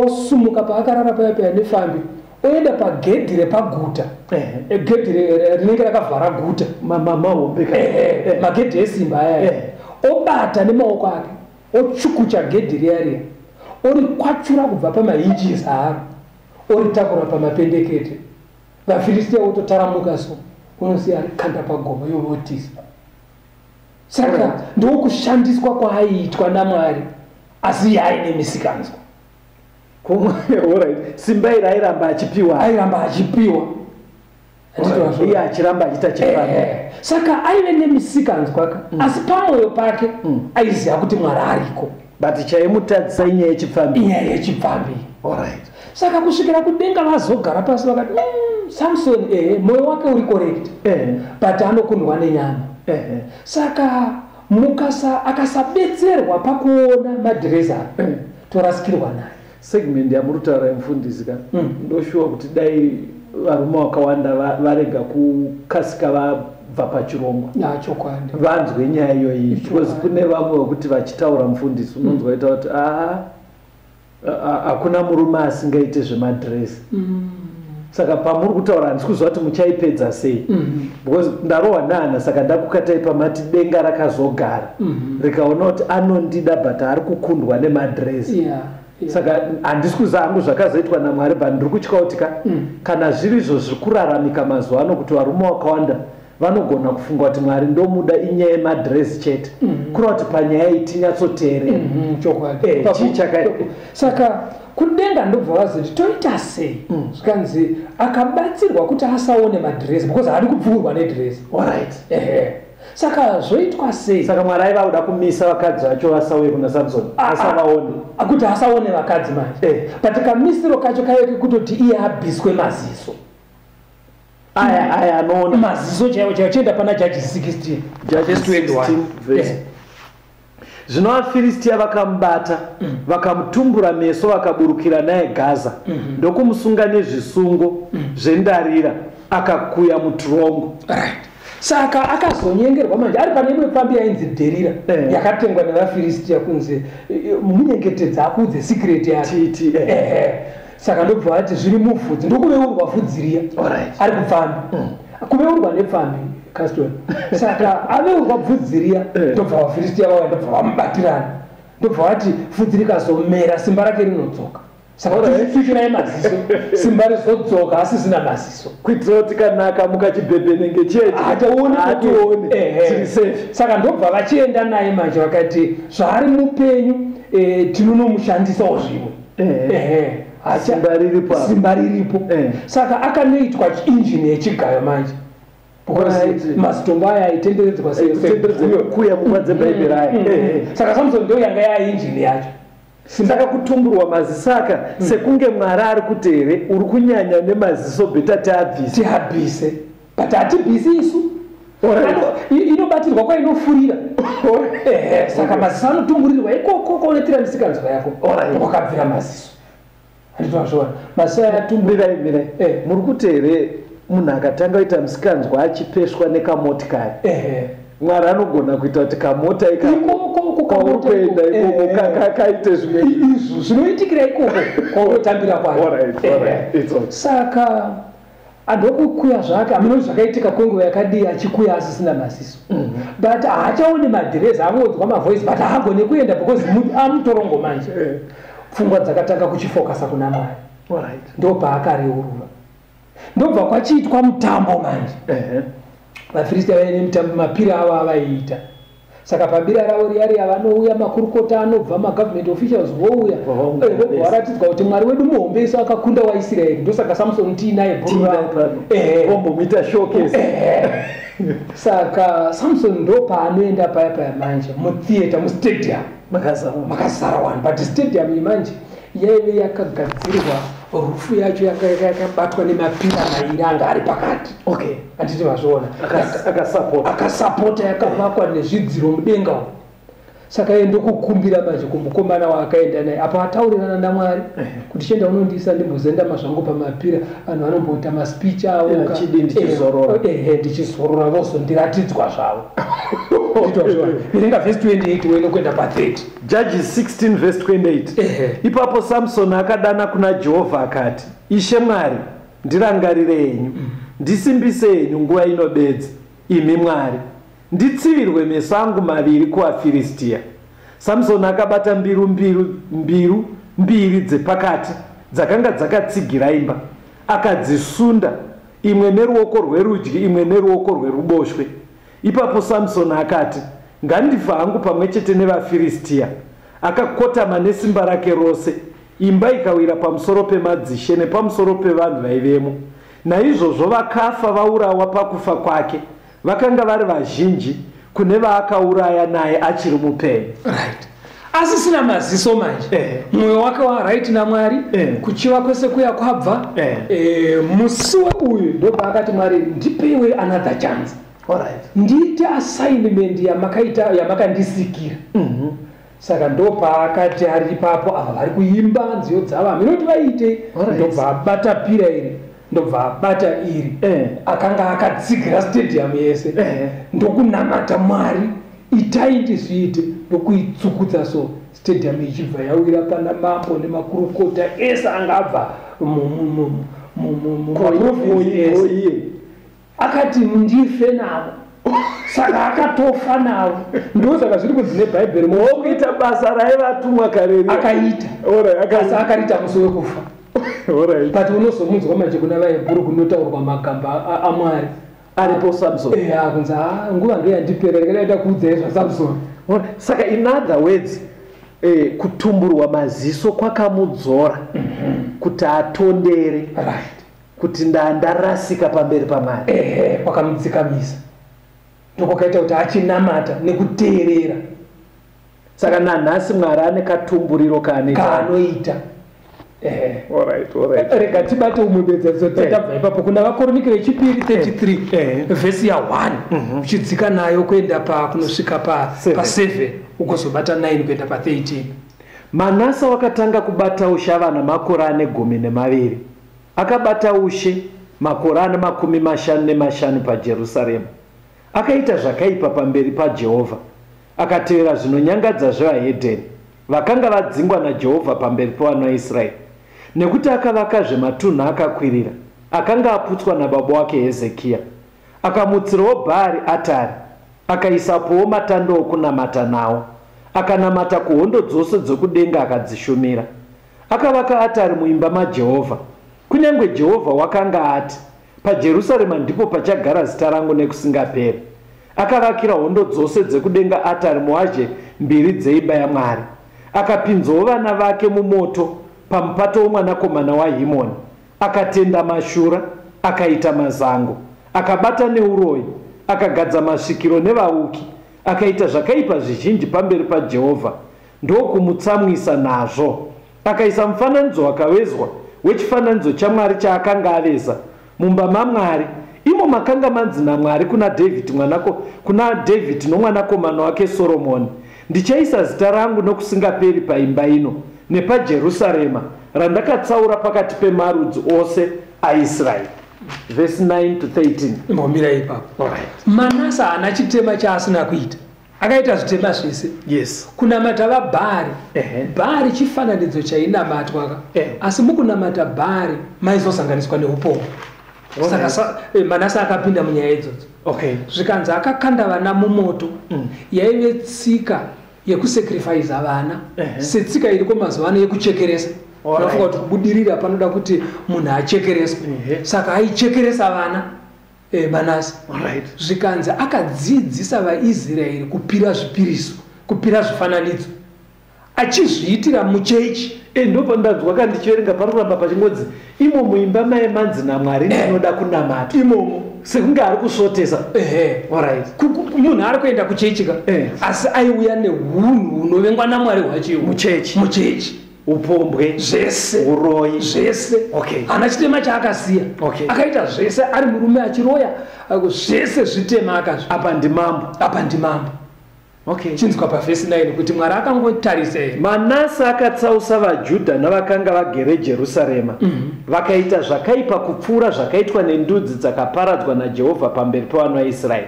osumuka paakarara paya paya nefambi, oenda pagedhi repaguta. Gedhi rinenge rakavhara guta. Mahombe ka. Magedhi esimba aya. Obata nemaoko ake, ochukucha gedhi riya riya, orikwachura kubva pamahinjisi aaro, oritakura pamapendekete. VaFiristia vototaramuka so, unosiya arikanda pagomo yovotisa. Saka ndokushandiswa kwaaiitwa naMwari, asi iye aine misikanzwa. Alright. Simba iri airamba achipiwa. Airamba achipiwa. Iye achiramba achiita chifambi. Saka aive nemisikanzwa ka, asi pamwoyo pake aiziva kuti Mwari ariko. But chaimutadzisa inyaya yechipfambi. Inyaya yechipfambi. Alright. Saka kusvikira kudenga vazogara pasi vakati, Samson moyo wake uri correct. But anokundwa nenyama. Saka akasabetserwa pakuona madhirezi ake, torasikirwa naye. Segment yamuri kutaura yemufundisi ka, ndoshuwa kuti dai varume vakawanda varega kukasika vabva pachirongwa. Chokwadi. Vanzwe nyaya iyoyi, because kune vamwe vekuti vachitaura, mufundisi, unonzwa ita kuti aa, hakuna murume asingaite zvemadhiresi. Saka pamuri kutaura, handisi kuziva kuti muchaipedza sei, because ndarohwa nehana. Saka ndakukatai pamati denga rakazogara rikaona kuti anondida, but ari kukundwa nemadhiresi. Saka handisi kuziva hangu zvakazoitwa naMwari, but ndiri kutya kuti ka, kana zviri izvo zviri kuraramika mazuva ano, kuti varume vakawanda vanogona kufunga kuti Mwari ndomuda inyaya yemadhiresi chete, kureva kuti panyaya iyi tinyatsoteerera. Chokwadi. Chii Saka kudenga ndobva vazoti toita sei? Zvikanzi akabatsirwa kuti asaone madhiresi, because haadi kupfuurwa nedhiresi. Ehe, saka zvoitwa sei? Saka Mwari aiva kuda kumisa vakadzi vacho vasauye kuna Samson, asavaone. Kuti asaone vakadzi manje. But kamisiro kacho kaive kekutoti iye abviswe maziso. Aya aya anoona. Maziso chaiwo chaiwo. Chienda pana Judges 16. Judges 21. 16 verse. Zvino vaFiristiya vakamubata, vakamutumbura meso, vakaburukira naye Gaza, ndokumusunga nezvisungo zvendarira, akakuya mutirongo. Right, saka akazonyengerwa manje ari pane imwe pfambi yainzi Dherira, yakatengwa nevaFiristiya, kunzi munyengetedza akuudze secret yake. Titi. Ehe. Saka ndobva vati zviri muvhudzi, ndokuveurwa vhudzi riya. Ari kupfambi, kuveurwa nepfambi, Caston. Saka aveurwa bvudzi riya, ndobva vaFiristiya vauya, ndobva vamubatirana, ndobva vati vhudzi rikazomera simba rake rinodzoka. Saka tichitsikirai maziso, simba rizodzoka asisina maziso. Kuitira kuti kanaka mukachibhebhenenge cheche Hataoni. Hationi, tiri safe. Saka ndobva vachienda naye manje, vakati zvaari mupenyu, tinonomushandisawo zvimwe. Ehe. Simba riripo apa. Simba riripo. Saka akanoitwa injini yechigayo manje, because mazitombo aya aitenderedzwa Kutenderedzwa kuya mumba dzebhaibheri aya. Saka Samson ndo yanga yainjini yacho. Saka kutumburwa maziso aka, sekunge Mwari ari kuti here, uri kunyanya nemaziso, better tiabvise. Tiabvise, but hatibvisi isu. Inobatirwa kwainofurira. Ehe, saka maziso anotumburirwa ikoko kwaunetira misikanzwa yako. Kwakabvira maziso, handitozviona maziso aya atumburira. Mirai, mirai. Muri kuti here munhu akatanga kuita musikanzwa achipeswa nekamotikari, Mwari anogona kuita kuti kamota Ikoko. Kwauri kuenda ikoko kaite zvimwe? Izvo zvinoitikira ikoko kwaunotambira kwacho. Alright, it's okay. Saka andokukuya zvake, hameno zvakaitika kwenguva yakadii, achikuya asisina maziso, but haachaoni madhirezi, angonzwa mavoice, but haagone kuenda because amutorongo manje. Pfungwa dzakatanga kuchifokasa kuna Mwari. Ndopaakareurura, ndobva kwachiitwa mutambo manje. VaFiristiya vaine mutambo, mapira avo avaiita. Saka pabira ravo riya riya vanouya makurukota anobva, magovernment officials vouya. Vavaungana Vobva vese. varatidzwa kuti Mwari wedu muhombe isu, akakunda waIsraeri. Ndosaka Samson tiinaye bhuru Tiinaye ravo. pano. Vombomuita showcase. Saka Samson ndo paanoenda paya paya manje mutheatre, mustadium. Makazara. Makazara one, but stadium iyi manje yaive yakagadzirwa, roof yacho yakabatwa nemapira mairi anga ari pakati. Handiti vazviona? Akasapota. Akasapota, yakavakwa nezvidziro mudenga umu. Saka iye ndokukumbira manje kumukomana waakaenda naye apo ataurirana naMwari kuti chienda unondiisa ndimbozendama zvangu pamapira, vanhu vanomboita maspeech avo. Chidi ndichizorora. Ehe, ndichizorora, vozondiratidzwa zvavo. Nditozviona. Verenga vhesi 28 wene kuenda pa30. Judges 16 verse 28. Ipapo Samsoni akadana kuna Jehovha akati, "Ishe Mwari, ndirangarire henyu, ndisimbise henyu nguva ino bedzi, imi Mwari, nditsivirwe meso angu maviri kuvaFiristiya." Samsoni akabata mbiru mbiru mbiru mbiri dzepakati dzakanga dzakatsigira imba, akadzisunda, imwe neruoko rwerudyi, imwe neruoko rweruboshwe. Ipapo Samsoni akati, "Ngandifa hangu pamwe chete nevaFiristiya." Akakotama nesimba rake rose, imba ikawira pamusoro pemadzishe nepamusoro pevanhu vaivemo. Naizvozvo vakafa vaurawa pakufa kwake vakanga vari vazhinji kune vaakauraya naye achiri mupenyu. Right, asisina maziso manje. Mwoyo wake waright naMwari. Kuchiva kwese kuya kwabva. Musi uyu ndopaakati, "Mwari, ndipewe another chance, ndiite assignment yamakaita, yamakandisikira." Saka ndopaakati ari ipapo, ava vari kuimba nziyo dzavo, haminoti vaite, ndobva abata pira iri, ndobva abata iri, akanga akatsigira stadium yese, ndokunamata Mwari, itai ndizviite, ndokuitsukutsa. So stadium ichibva yawira pana mambo nemakurukota ese anga abva mumaprovinsi ese. Akati ndife navo, saka akatofa navo. Ndosaka zviri kunzi neBhaibheri Wokuita basa raivatumwa kare. Akaita, asi akariita musi wekufa. But unozomunzwa manje kuna vaHebhuru kunotaurwa magamba aMwari. Aripo Samson. Eya, kunzi ha, nguva ndoyandipera, ndikadaita kuudzai zvaSamson. Saka in other words, kutumburwa maziso kwakamudzora kuti atondere kuti ndandarasika pamberi paMwari. Ehe, kwakamudzikamisa, ndokwakaita kuti achinamata nekuteerera. Saka nanhasi Mwari ane katumburiro kaanoita. Kaanoita, ehe. Rega tibate umwe muenzaniso tabva ipapo kuna Vakoronike vechipiri 33, vhesi ya1 uchidzika nayo kuenda pa kunosvika pa Seven. pa7, ugozobata 9 kuenda pa13. Manasa wakatanga kubata ushe ava namakore ane 12. Akabata ushe makore ane 55 paJerusarema. Akaita zvakaipa pamberi paJehovha, akatevera zvinonyangadza zvevahedheni vakanga vadzingwa naJehovha pamberi pevana vaIsraeri, nekuti akavakazve matunhu akakwirira akanga aputswa nababa wake Hezekiya. Akamutsirawo Bhaari atari, akaisapowo matando okunamata nawo, akanamata kuhondo dzose dzokudenga, akadzishumira. Akavaka atari muimba maJehovha, kunyange Jehovha wakanga ati, "PaJerusarema ndipo pachagara zita rangu nekusingaperi." Akavakira hondo dzose dzekudenga atari muhwazhe mbiri dzeimba yaMwari. Akapinzawo vana vake mumoto pamupato womwanakomana waHimoni. Akatenda mashura, akaita mazango, akabata neuroyi, akagadza masvikiro nevauki. Akaita zvakaipa zvizhinji pamberi paJehovha, ndokumutsamwisa nazvo. Akaisa mufananidzo wakavezwa wechifananidzo chaMwari chaakanga aveza mumba maMwari, imo makanga manzi naMwari kuna Dhavhidhi mwanako kuna Dhavhidhi nomwanakomana wake Soromoni, "Ndichaisa zita rangu nokusingaperi paimba ino nepaJerusarema randakatsaura pakati pemarudzi ose aIsraeri." Vhesi 9 to 13. Imbomira ipapo. Manasa haana chitema chaasina kuita, akaita zvitema zvese. Kunamata vaBhari. Bhaari chifananidzo chainamatwa ka. Asi mukunamata Bhaari maizosanganiswa neupombwe. Saka Manasa akapinda munyaya idzodzo. Zvikanzi akakanda vana mumoto. Yaive tsika yekusacrifica vana, setsika iriko mazuva ano yekuchekeresa. Unofunga kuti kubudirira panoda kuti munhu achekereswe. Saka aichekeresa vana, Manasa. Zvikanzi akadzidzisa vaIsraeri kupira zvipiriso, kupira zvifananidzo, achizviitira muchechi. Ndopandanzwa ka ndichiverenga, pari kuramba pachingonzi imo muimba mai manzi naMwari ndinoda kunamata. Imomo. Sekunge ari kusvotesa. Ehe. Munhu ari kuenda kuchechi ka, asi aiuya neunhu hunovengwa naMwari hwachiwo. Muchechi. Muchechi. Upombwe. Zvese. Uroyi. Zvese. Haana chitema chaakasiya. Akaita zvese, ari murume achiroya, zvese zvitema akazvi. Apa ndimambo. Apa ndimambo. Chinzwa pavhesi 9 kuti Mwari akangotarisa here. Manasa akatsausa vaJudha navakanga vagere Jerusarema, vakaita zvakaipa kupfuura zvakaitwa nendudzi dzakaparadzwa naJehovha pamberi pevana vaIsraeri.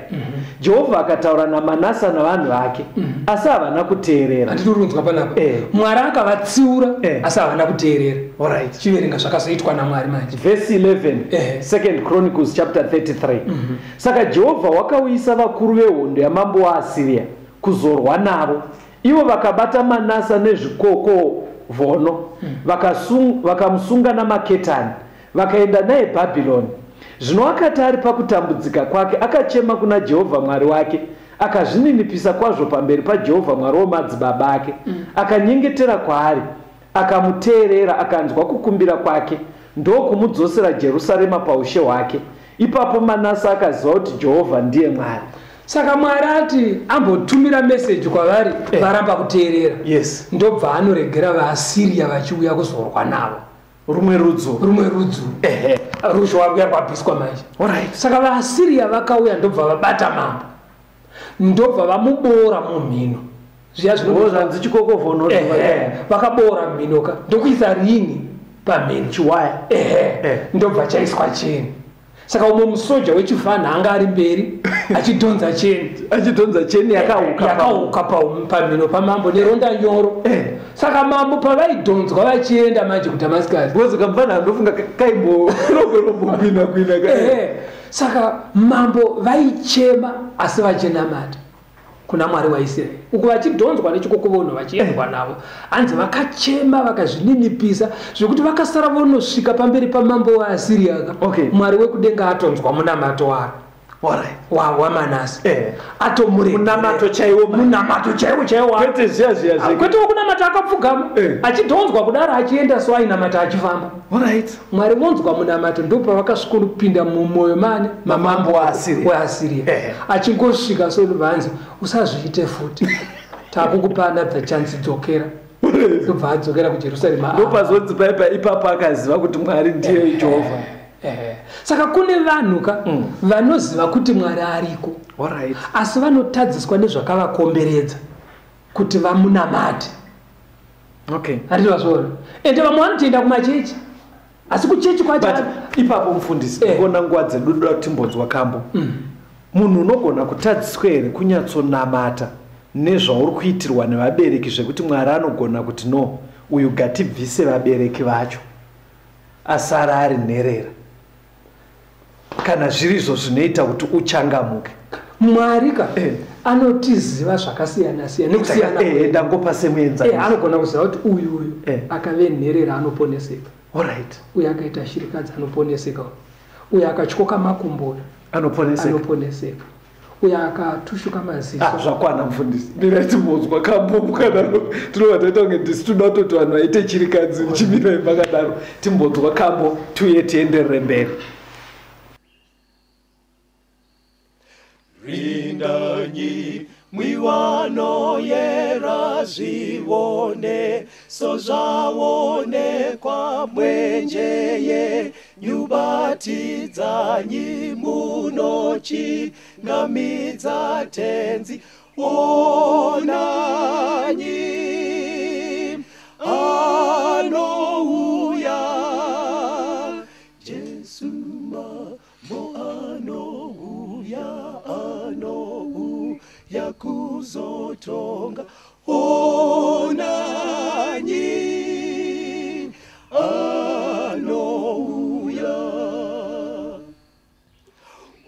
Jehovha akataura naManasa navanhu vake, asi havana kuteerera. Handiti panapa? Mwari akavatsiura, asi havana kuteerera. Chiverenga zvakazoitwa naMwari manje. Vhesi 11, Second Chronicles chapter 33. Saka Jehovha wakauyisa vakuru vehondo yamambo waAsiriya kuzorwa navo. Ivo vakabata Manasa nezvikokovhono, vakamusunga namaketani, vakaenda naye Bhabhironi. Zvino akati ari pakutambudzika kwake, akachema kuna Jehovha Mwari wake, akazvininipisa kwazvo pamberi paJehovha Mwari womadzibaba ake. Akanyengetera kwaari, akamuteerera, akanzwa kukumbira kwake, ndokumudzosera Jerusarema paushe hwake. Ipapo Manasa akaziva kuti Jehovha ndiye Mwari. Saka Mwari ati ambotumira meseji kwavari, varamba kuteerera. Ndobva anoregera vaAsiriya vachiuya kuzorwa navo. Rumwe rudzo. Rumwe rudzo. Ruzhowa rwuya rwabviswa manje. Saka vaAsiriya vakauya, ndobva vabata mambo, ndobva vamuboora mumhino. Zviya zvinozvanzi chikokovhono. Vakaboora mhino ka, ndokuisa ringi pamhino. Chiwaya. Ehe, ndobva chaiswa cheni. Saka umwe musoja wechifana anga ari mberi achidhonza cheni. Achidhonza cheni yakauka. Yakauka pamhino pamambo neronda nyoro. Saka mambo pavaidhonzwa vachienda manje kuDhamascus. Because kamfana ndofunga kaimbo rombogwina gwina. Saka mambo vaichema asi vachinamata kuna Mwari waIsraeri. Uku vachidhonzwa nechikokovonho vachiendwa navo. Hanzi vakachema vakazvininipisa zvekuti vakasara vonosvika pamberi pamambo waAsiria. Okay. Mwari wekudenga atonzwa munamato waro. WaManase. Atomure. Munamato chaiwo. Munamato chaiwo chaiwo. Kwete zviya zviya zviya. Kwete wokunamata akapfugama. Achidhonzwa kudaro achienda so ainamata achifamba. Alright. Mwari vonzwa munamato ndopavakasvika kupinda mumwoyo mane mamambo waAsiria. Achingosvika so vanzi usazviite futi. Takukupa another chance, dzokera. Ndobva adzokera kuJerusarema. Ndopazonzi paipa ipapo akaziva kuti Mwari ndiye Jehovha. Saka kune vanhu ka vanoziva kuti Mwari ariko. Alright. Asi vanotadziswa nezvakavakomberedza kuti vamunamate. Okay. Handiti vazviona. Ende vamwe vanotoenda kumachechi. Asi kuchechi kwacho ipapo mufundisi ndikuona nguva dzedu toda kutimbonzwa kambo. Munhu unogona kutadziswa here kunyatsonamata nezvauri kuitirwa nevabereki zvekuti Mwari anogona kuti no, uyu gatibvise vabereki vacho asara ari nherera, kana zvirizvo zvinoita kuti uchangamuke? Mwari ka anotiziva zvakasiyana siyana nekusiyana. Ndangopa semuenzaniso. Anogona kuziva kuti uyu uyu akave nherera anoponeseka. Alright. Uyu akaita shirikadzi anoponeseka. Uyu akatyoka makumbo anoponeseka. Uyu akatushuka maziso. Zvakwana mufundisi. Mirai timbonzwa kambo mukadaro. Tinobva taita kunge ndisu toda kutoti vanhu vaite chirikadzi chimirai makadaro. Timbonzwa kambo tiuye tienderere mberi. Rindanyi miwano yera zvione so zvaonekwa mwenjeye nyubatidzanyi munochingamidza tenzi. Onanyi anouya, Jesu mambo anouya, anouya kuzotonga. Onanyi anouya.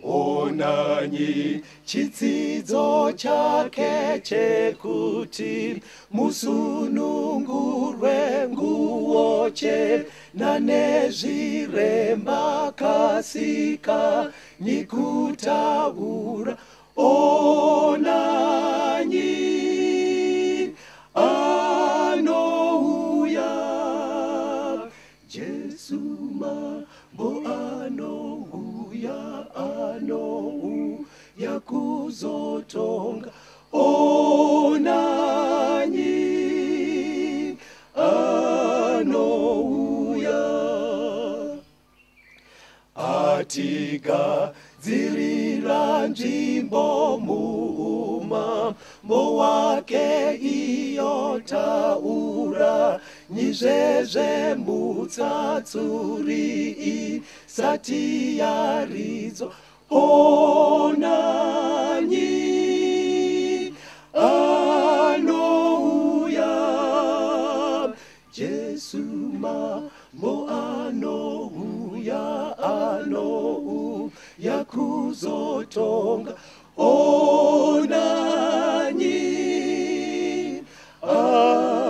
Onanyi chitsidzo chake chekuti musunungurwe nguo chena nezviremba kasika nyikutaura. Onanyi anouya, Jesu mambo anouya, anouya kuzotonga. Onanyi anouya, atigadzirira nzvimbo muumambo wake iyo taura nyizvezve mutsatsuri isati yaridzwa. Onanyi anouya, Jesu mambo anouya, anouya kuzotonga. Onanyi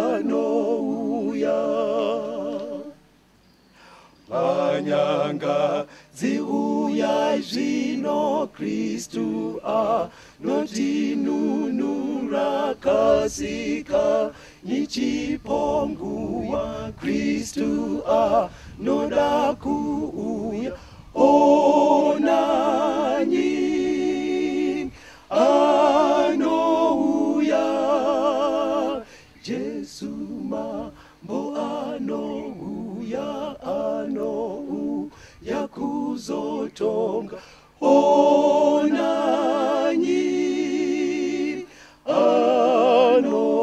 anouya, manyanga dziuya zvino Kristu anotinunura kasika nyichiponguwa. Kristu anoda kuuya. Onanyi anouya, Jesu mambo anouya, anouya kuzotonga. Onanyi anouya.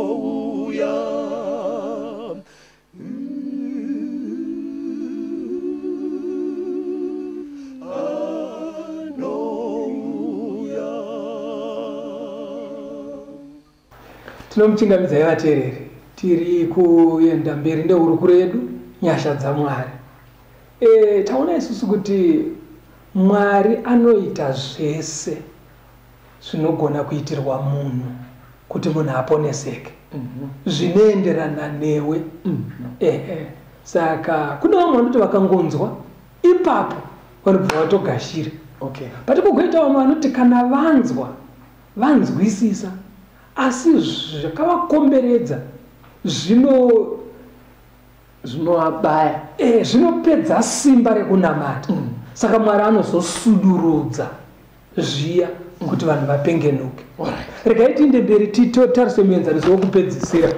Tinomuchingamidzai vateereri. Tiri kuenda mberi nehurukuro yedu nyasha dzaMwari. Taona isusu kuti Mwari anoita zvese zvinogona kuitirwa munhu kuti munhu aponeseke. Zvinoenderana newe. Saka kune vamwe vanoti vakangonzwa ipapo vanobva vatogashira. Okay. But kugoita vamwe vanoti kana vanzwa vanzwisisa asi zvakavakomberedza zvinovabaya, zvinopedza simba rekunamata. Saka Mwari anozosudurudza zviya kuti vanhu vapengenuke. Regai tiinde mberi titarise muenzaniso wekupedzisira.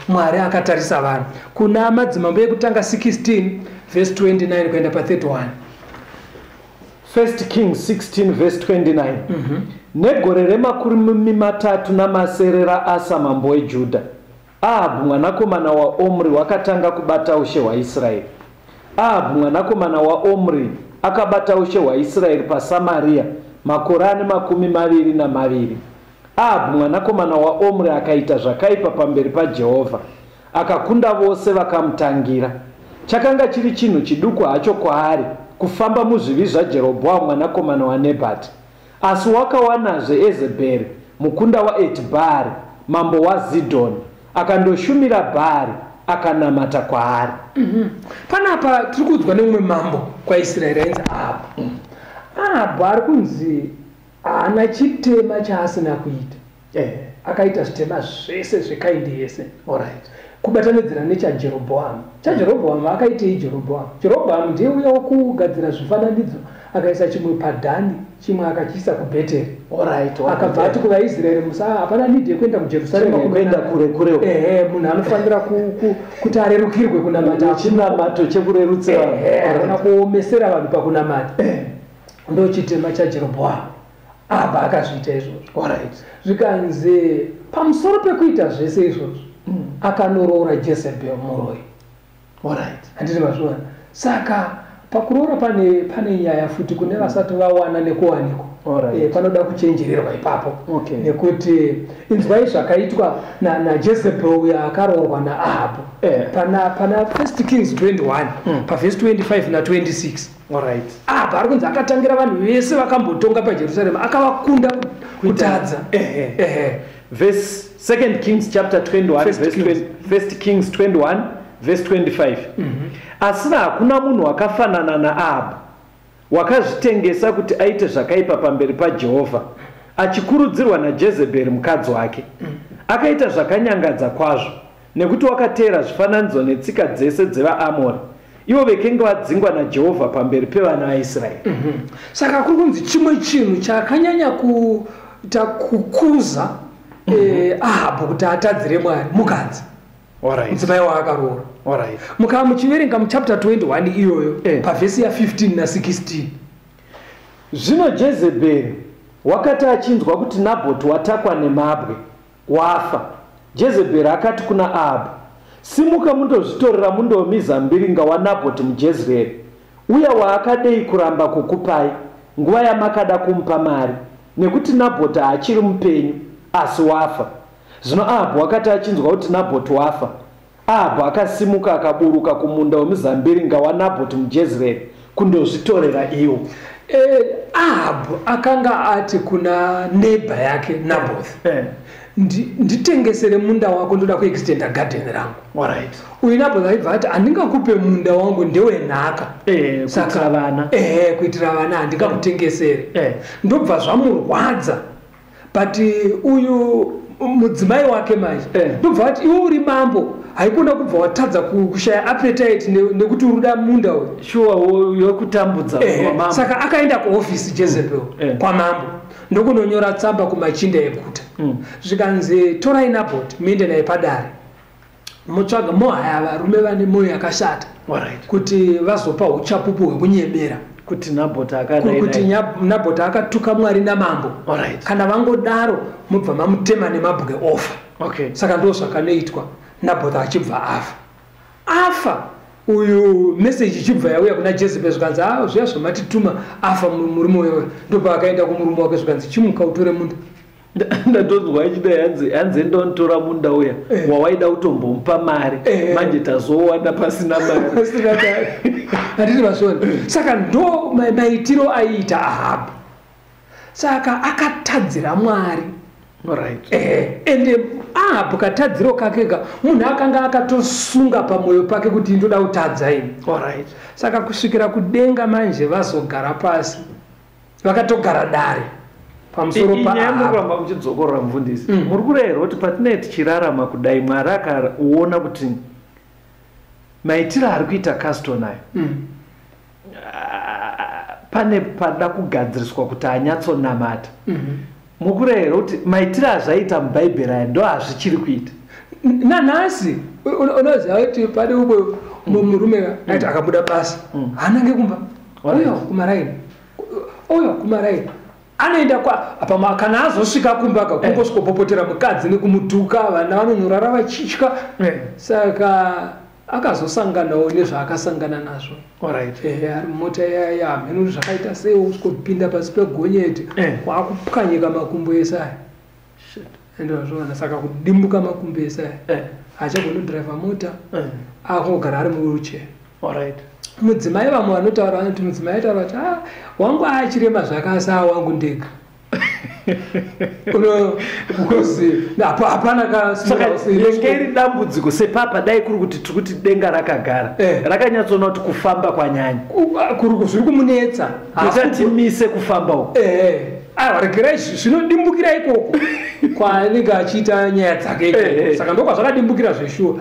Mwari akatarisa vanhu kuna Madzimambo ekutanga 16 verse 29 kuenda pa 31. 1 Kings 16 verse 29. Negore remakumi 37 raAsa mambo weJudha, Ahabhu mwanakomana waOmri wakatanga kubata ushe hwaIsraeri. Ahabhu mwanakomana waOmri akabata ushe hwaIsraeri paSamaria makore ane 22. Ahabhu mwanakomana waOmri akaita zvakaipa pamberi paJehovha, akakunda vose vakamutangira. Chakanga chiri chinhu chiduku hacho kwaari kufamba muzvivi zvaJerobhoamu mwanakomana waNebhati, asi wakawanazve Ezebheri mukunda waEtibhaari mambo waZidhoni, akandoshumira Bhaari, akanamata kwaari. Panapa tiri kuudzwa nemumwe mambo kwaIsraeri ainzi Ahabhu. Ahabhu ari kunzi haana chitema chaasina kuita. Akaita zvitema zvese zvekaindi yese, kubatanidzira nechaJerobhoamu. ChaJerobhoamu akaitei? Jerobhoamu, Jerobhoamu ndiye uya wokugadzira zvifananidzo, akaisa chimwe paDhani, chimwe akachiisa kuBheteri. Akabva ati kuvaIsraeri, musa hapana need yekuenda kuJerusarema. Kuenda kure kure. Ehe, munhu anofanira kuti arerukirwe kunamata. Chinamato chekurerutsira. Kana kuomesera vanhu pakunamata, ndo chitema chaJerobhoamu. Abva akazviita izvozvo. Zvikanzi pamusoro pekuita zvese izvozvo, akanoroora Jezebel muroi. Handiti mazviona? Saka pakuroora pane nyaya futi kune vasati vawana nekuwanikwa. Panoda kuchenjererwa ipapo. Nekuti inzwai zvakaitwa naJezebel uyo akaroorwa naAhabhu. Pana 1 Kings 21 pavhesi 25 na26. Apa ari kunzi akatangira vanhu vese vakambotonga paJerusarema, akavakunda kutadza. Ehe. Verse 2 Kings chapter 21 First verse Kings. 20, 1 Kings 21 verse 25. Asi hakuna munhu wakafanana naAhabhu, wakazvitengesa kuti aite zvakaipa pamberi paJehovha, achikurudzirwa naJezebheri mukadzi wake. Akaita zvakanyangadza kwazvo, nekuti wakateera zvifananidzo netsika dzese dzevaAmori, ivo vekenge vadzingwa naJehovha pamberi pevana vaIsraeri. Saka kuri kunzi chimwe chinhu chakanyanya kuita kukuza Ahabhu kuti atadzire Mwari mukadzi, mudzimai waakaroora. Mukava muchiverenga muchapter 21 iyoyo, pavhesi ya15 na16. Zvino Jezebheri wakati achinzwa kuti Nabhoti watakwa nemabwe wafa, Jezebheri akati kuna Ahabhu, "Simuka mundozvitorera munda wemizambiringa waNabhoti muJezreeri, uya waakadei kuramba kukupai nguva yamakada kumupa mari, nekuti Nabhoti haachiri mupenyu, asi wafa." Zvino Ahabhu wakati achinzwa kuti Nabhoti wafa, Ahabhu akasimuka akaburuka kumunda wemuzambiringa waNabhoti muJezreeri kundozvitorera iwo. Ahabhu akanga ati kuna neighbor yake Naboth, "Nditengesere munda wako, ndoda kuextenda garden rangu." Uyu Naboth aibva ati, "Handingakupe munda wangu, ndewenhaka." Kuitira vana. Ehe, kuitira vana, handingakutengesere. Ndobva zvamurwadza, but uyu mudzimai wake manje ndobva ati, "Iwe uri mambo, haikona kubva watadza kushaya appetite nekuti uri kuda munda uyu." Shuwa, yokutambudza wamambo. Saka akaenda kuofisi Jezebel kwamambo, ndokunonyora tsamba kumachinda eguta. Zvikanzi, "Torai Nabhoti muende naye padare, motsvaga mohaya varume vane mwoyo yakashata kuti vazopa uchapupu hwekunyebera kuti Nabhoti akadai kuti dai. Nabhoti akatuka Mwari namambo. Kana vangodaro, mubva mamutema nemabwe ofa." Saka ndo zvakanoitwa, Nabhoti achibva afa. Afa uyu, meseji ichibva yauya kuna Jezebel, zvikanzi, "A, zviya zvamatituma, afa murume uyoyo." Ndopaakaenda kumurume wake, zvikanzi, "Chimuka utore munda." Ndatonzwa achida hanzi endonitora munda uya wawaida kutombomupa mari, manje tazowana pasina mari. Handiti mazviona? Saka ndo maitiro aiita Ahabhu. Saka akatadzira Mwari. Ende Ahabhu katadziro kakega, munhu akanga akatosunga pamwoyo pake kuti ndoda kutadza ini. Saka kusvikira kudenga manje vazogara pasi, vakatogara dare pamusoro. Inyaya muri kuramba muchidzokorora, mufundisi. Muri kurehera kuti patinee tichirarama kudai, Mwari akaona kuti maitiro ari kuita Caston ayo, pane pada kugadziriswa kuti anyatsonamata. Mukurehera kuti maitiro azvaita muBhaibheri aya ndo hazvichiri kuita? Nanhasi unoziva kuti pane umwe murume aiti akabuda basa, haanange kumba, uyo kumaraini, uyo kumaraini anoenda apa. Kana azosvika kumba ka, kungosvikopopotera mukadzi nekumutuka, vana vanonorara vachitya. Saka akazosanganawo nezvaakasangana nazvo. Ari mumota yaya, hameno zvakaita sei, kusvikopinda pasi pegonyeti, kwakupwanyika makumbo ese aya. Endozvona, saka kudimbuka makumbo ese aya, haachagoni kudhiraivha mota, akungogara ari muwheelchair. Mudzimai, vamwe vanotaura vanoti mudzimai aitaura kuti, "Ah, wangu achirema zvakasa, wangu ndega." Because hapana. Saka yenge iri dambudziko sepapa, dai kuri kuti tiri kuti denga rakagara, rakanyatsoona kuti kufamba kwanyanya, zviri kumunetsa, timise kufamba uku. Aiwa, regerai zvinodimbukira ikoko kwaanenge achiita nyaya dzake ikoko. Saka ndokwazvakadimbukira zveshuwa.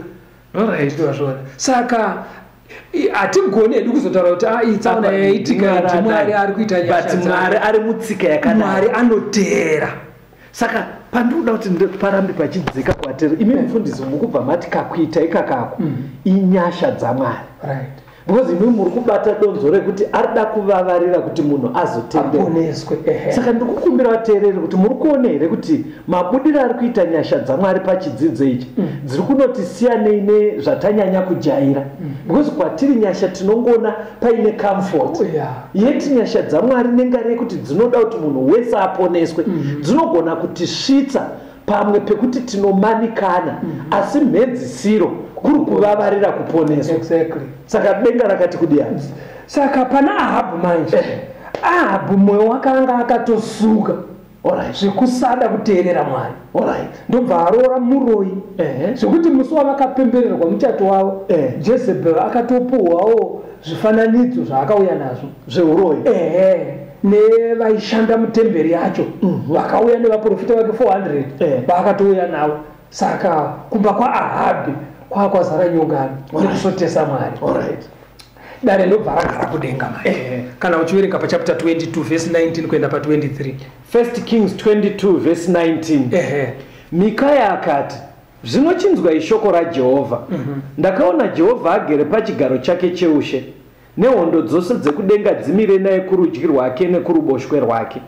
Zvona, saka hatigoni hedu kuzotaura kuti, "Ah, iyi tsaona yaitika ndiMwari ari kuita nyasha." But Mwari ari mutsika yakadai. Mwari anoteera. Saka pandinoda kuti parambe pachidzika kwatiri, imi mufundisi mukubva mati kakuita ikakako inyasha dzaMwari, because imi muri kubata donzo rekuti arida kuvavarira kuti munhu azotendera. Aponeswe, ehe. Saka ndiri kukumbira vateereri kuti muri kuona here kuti mabudiro ari kuita nyasha dzaMwari pachidzidzo ichi dziri kunoti siyanei nezvatanyanya kujaira, because kwatiri nyasha tinongoona paine comfort. Yeti nyasha dzaMwari nengari yekuti dzinoda kuti munhu wese aponeswe, dzinogona kutisvitsa pamwe pekuti tinomanikana, asi mhedzisiro kuri kuvavarira kuponeswa. Saka denga rakati kudiyani? Saka pana Ahabhu manje, Ahabhu mwoyo wakanga akatosuka zvekusada kuteerera Mwari. Ndobva aroora muroyi, zvekuti musi wavakapembererwa muchato wavo, Jezebel akatopuhwawo zvifananidzo zvaakauya nazvo. Zveuroyi. Ehe, nevaishanda mutemberi yacho vakauya nevaprofita vake 400 vaakatouya navo. Saka kumba kwaAhabhi kwakwazara nyongano nekusotesa Mwari. Dare ndobva ragara kudenga manje. Kana uchiverenga pachapter 22 verse 19 kuenda pa23. First Kings 22 verse 19. Mikaya akati, "Zvino chinzwai shoko raJehovha. Ndakaona Jehovha agere pachigaro chake cheushe, nehondo dzose dzekudenga dzimire naye kurudyi rwake nekuruboshwe rwake.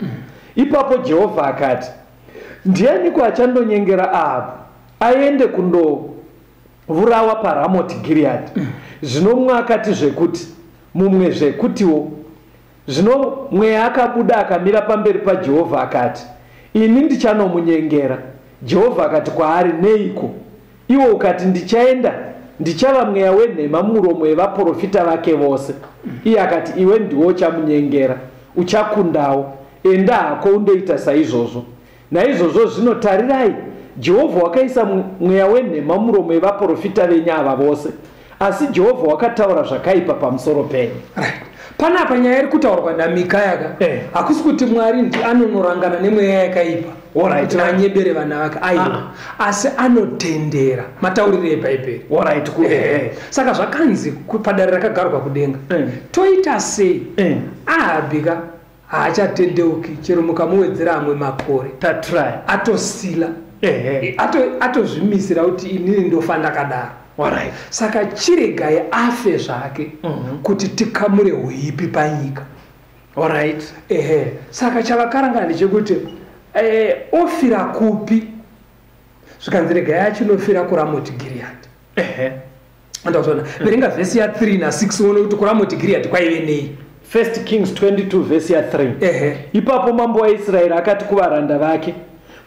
Ipapo Jehovha akati, 'Ndianiko achandonyengera Ahabhu aende kundovurawa paRamoti Giriyadhi?' Zvino mumwe akati zvekuti, mumwe zvekutiwo. Zvino mweya akabuda akamira pamberi paJehovha akati, 'Ini ndichanomunyengera.' Jehovha akati kwaari, 'Neiko iwe ukati, Ndichaenda, ndichava mweya wenhema mumuromo yevaprofita vake vose?' Iye akati, 'Iwe ndiwe uchamunyengera, uchakundawo. Enda hako undoita saizvozvo.' Naizvozvo zvino tarirai, Jehovha wakaisa mweya wenhema mumuromo yevaprofita venyu ava vose, asi Jehovha wakataura zvakaipa pamusoro penyu." Right. Panapa nyaya iri kutaurwa naMikaya ka, hakusi kuti Mwari ndi anonorangana nemweya yakaipa kuti vanyebere vana vake, aiwa, asi anotendera, matauriro eBhaibheri. Saka zvakanzi padare rakagarwa kudenga, toita sei? Ahabhi ka haachatendeuki chero mukamuwedzera amwe makore. Tatry. Atosila. Atozvimisira kuti inini ndofa ndakadaro. Saka chiregai afe zvake kuti tikamure huipi panyika. Ehe, saka chavakarangana ndechekuti ofira kupi? Zvikanzi regai achinofira kuRamoti Giriyadhi. Andazvona, verenga vhesi ya3 na6 uone kuti kuRamoti Giriyadhi kwaive nei. First Kings 22 vhesi ya3. Ehe. Ipapo mambo waIsraeri akati kuvaranda vake,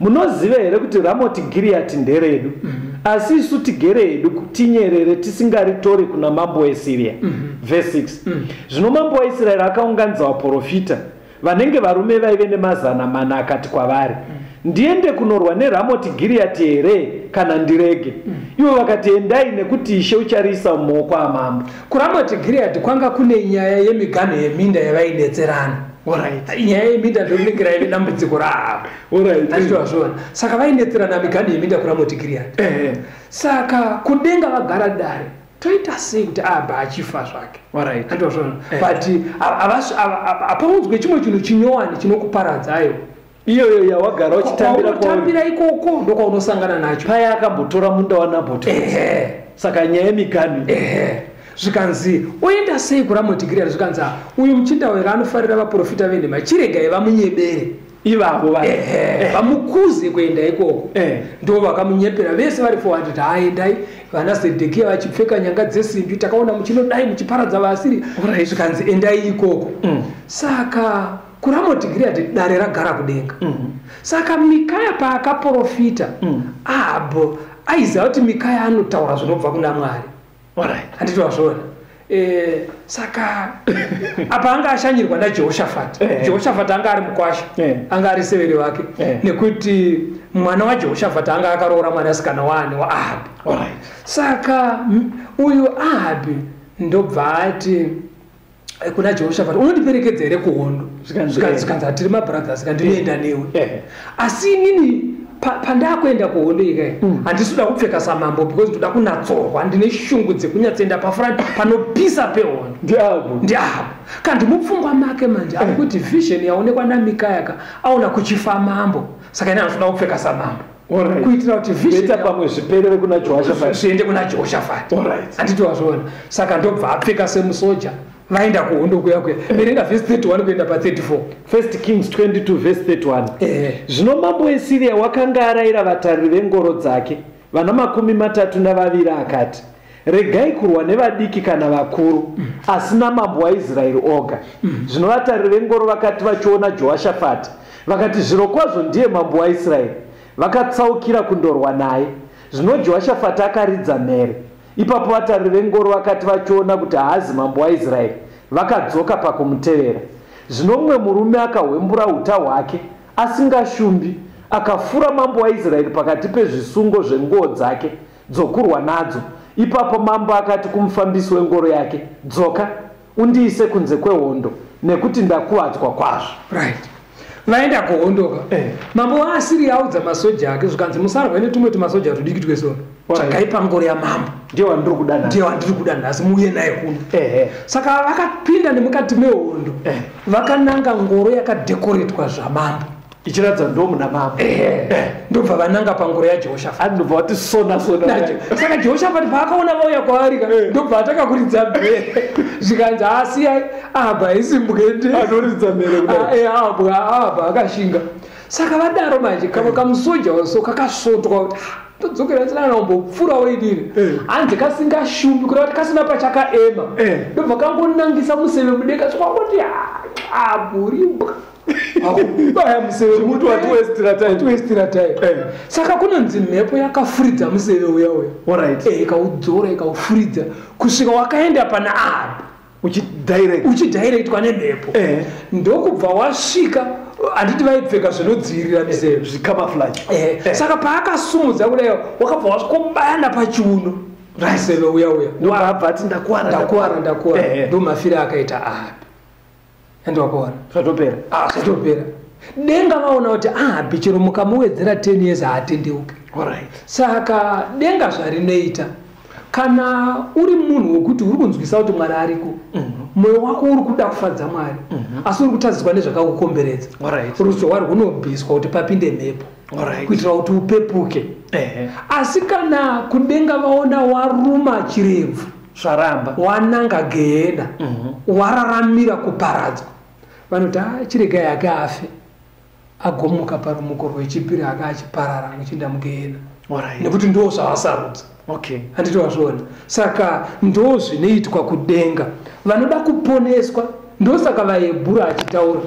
Munoziva here kuti Ramoti Giriyati nderedu? Asi isu tigere hedu tinyerere, tisingaritori kuna mambo weSiriya. Vhesi 6. Zvino mambo waIsraeri akaunganidza vaprofita vanenge varume vaive ne400, akati kwavari, "Ndiende kunorwa neRamoti Giriyati here kana ndirege?" Ivo vakati, "Endai, nekuti Ishe uchariisa mumaoko amambo." KuRamoti Giriyadhi kwanga kune nyaya yemiganho yeminda yavainetserana. Nyaya yeminda ndorinenge raive dambudziko raAhabhu. Achitowazviona. Saka vainetserana miganho yeminda kuRamoti Giriyadhi. Saka kudenga vagara dare, toita sei kuti Ahabhu achifa zvake? Andozvona. But hapaunzwe chimwe chinhu chinyowani chinokuparadza, aiwa. Iyoyo yawagara uchitambira. Kwaunotambira ikoko ndokwaunosangana nacho. Paya akambotora munda waNabhoti. Saka nyaya yemiganhu. Ehe, zvikanzi oenda sei kuRamoti Giriyadhi? Zvikanzi, "Ah, uyu muchinda wera anofarira vaprofita venhema, chiregai vamunyebere." Ivavo vanhu. Ehe, vamukuze kuenda ikoko. Ndo vakamunyepera vese vari 400, haendai vana Zedhekiya vachipfeka nyanga dzesimbi, takaona muchinodai muchiparadza vaAsiri. Zvikanzi endai ikoko. Saka kuRamoti Giriyadhi dare ragara kudenga. Saka Mikaya paakaprofita, Ahabhu aiziva kuti Mikaya anotaura zvinobva kuna Mwari. Handiti wazviona? Saka apa anga ashanyirwa naJehoshafati. Jehoshafati anga ari mukwasha, anga ari severe wake, nekuti mwana waJehoshafati anga akaroora mwanasikana waani? WaAhabhi. Saka uyu Ahabhi ndobva ati kuna Jehoshafati, "Unondiperekedza here kuhondo?" Zvikanzi, Zvikanzi, "Hatiri mabrothers? Ndinoenda newe. Asi inini pandakuenda kuhondo ikai, handisi kuda kupfeka samambo, because ndoda kunatsorwa. Ndine shungu dzekunyatsoenda pafront panopisa pehondo." NdiAhabhu. NdiAhabhu. Kandi mupfungwa make manje ari kuti vision yaonekwa naMikaya ka, aona kuchifa mambo, saka ine anotoda kupfeka samambo kuitira kuti vision Beta pamwe zviperere kuna Jehoshafati. Zviende kuna Jehoshafati. Handiti wazviona? Saka ndobva apfeka semusoja, vaenda kuhondo kuya kuya. Verenga vhesi 31 kuenda pa34. First Kings 22 verse 31. Zvino mambo weSiriya wakanga arayira vatariri vengoro dzake vana 32, akati, "Regai kurwa nevadiki kana vakuru, asi namambo waIsraeri oga." Zvino vatariri vengoro vakati vachiona Jehoshafati, vakati, "Zvirokwazvo ndiye mambo waIsraeri." Vakatsaukira kundorwa naye. Zvino Jehoshafati akaridza mhere. Ipapo vatariri vengoro vakati vachiona kuti haazi mambo waIsraeri, vakadzoka pakumutevera. Zvino mumwe murume akahwembura uta hwake asingashumbi, akafura mambo waIsraeri pakati pezvisungo zvenguo dzake dzokurwa nadzo. Ipapo mambo akati kumufambisi wengoro yake, "Dzoka undiise kunze kwehondo, nekuti ndakuvadzwa kwazvo." Right, vaenda kuhondoka. Mambo waAsiriya audza masoja ake, zvikanzi, "Musarwe netumwe tumasoja tudiki twesoro. Tsvagai pangoro yamambo." Ndiye wandiri kuda nhasi. "Ndiye wandiri kuda nhasi, muuye naye kuno." Saka vakapinda nemukati mehondo, vakananga ngoro yakadhekoretwa zvamambo. Ichiratidza ndo muna mambo. Ndobva vananga pangoro yaJehoshafati. Andobva vati sona sona. Saka Jehoshafati paakaona vauya kwaari ka, ndobva atanga kuridza mhere. Zvikanzi, "Asiyai, Ahabhu haisimbwende." Anoridza mhere kudai. Ahabhu akashinga. Saka vadaro manje, kamwe kamusoja waso kakasvotwa kuti, "Ah, todzokera tisina kana kumbopfuurawo inini." Hanzi kasingashumbi, kureva kuti kasina pachakaema, ndobva kangonangisa museve mudenga, chikwangoti abhurimbwa, baya museve. Zvekuti watiwestira time. Watiwestira time. Saka kunonzi mhepo yakafuridza museve uya uya. Ikaudzora, ikaufuridza kusvika wakaenda pana Ahabhu. Uchidirect. Uchidirectwa nemhepo. Ndokubva wasvika. Handiti vaipfeka zvinodzivirira miseve? Zvicamouflage. Saka paakasumudza kudai, wakabva wasvikobayana pachiuno museve uya uya. Ndobva abva ati, "Ndakuwara." "Ndakuwara, ndakuwara." Ndo mafiro akaita Ahabhi, andiwakuona. Zvatopera. Ah, zvatopera. Denga vaona kuti Ahabhi chero mukamuwedzera 10 years haatendeuki. Saka denga zvarinoita, kana uri munhu wekuti uri kunzwisa kuti Mwari ariko, mwoyo wako uri kuda kufadza Mwari, asi uri kutadziswa nezvakakukomberedza, ruzhowa rwunobviswa kuti papinde mhepo, kuitira kuti upepuke. Asi kana kudenga vaona waruma chirebvu, Zvaramba, wananga gehena, wararamira kuparadzwa, vanoti, "Ah, chiregai ake afe, agomuka parumuko rwechipiri, ake achiparara achienda mugehena," nekuti ndo zvavasarudza. Handiti wazviona? Saka ndo zvinoitwa kudenga. Vanoda kuponeswa, ndosaka vaHebhuru achitaura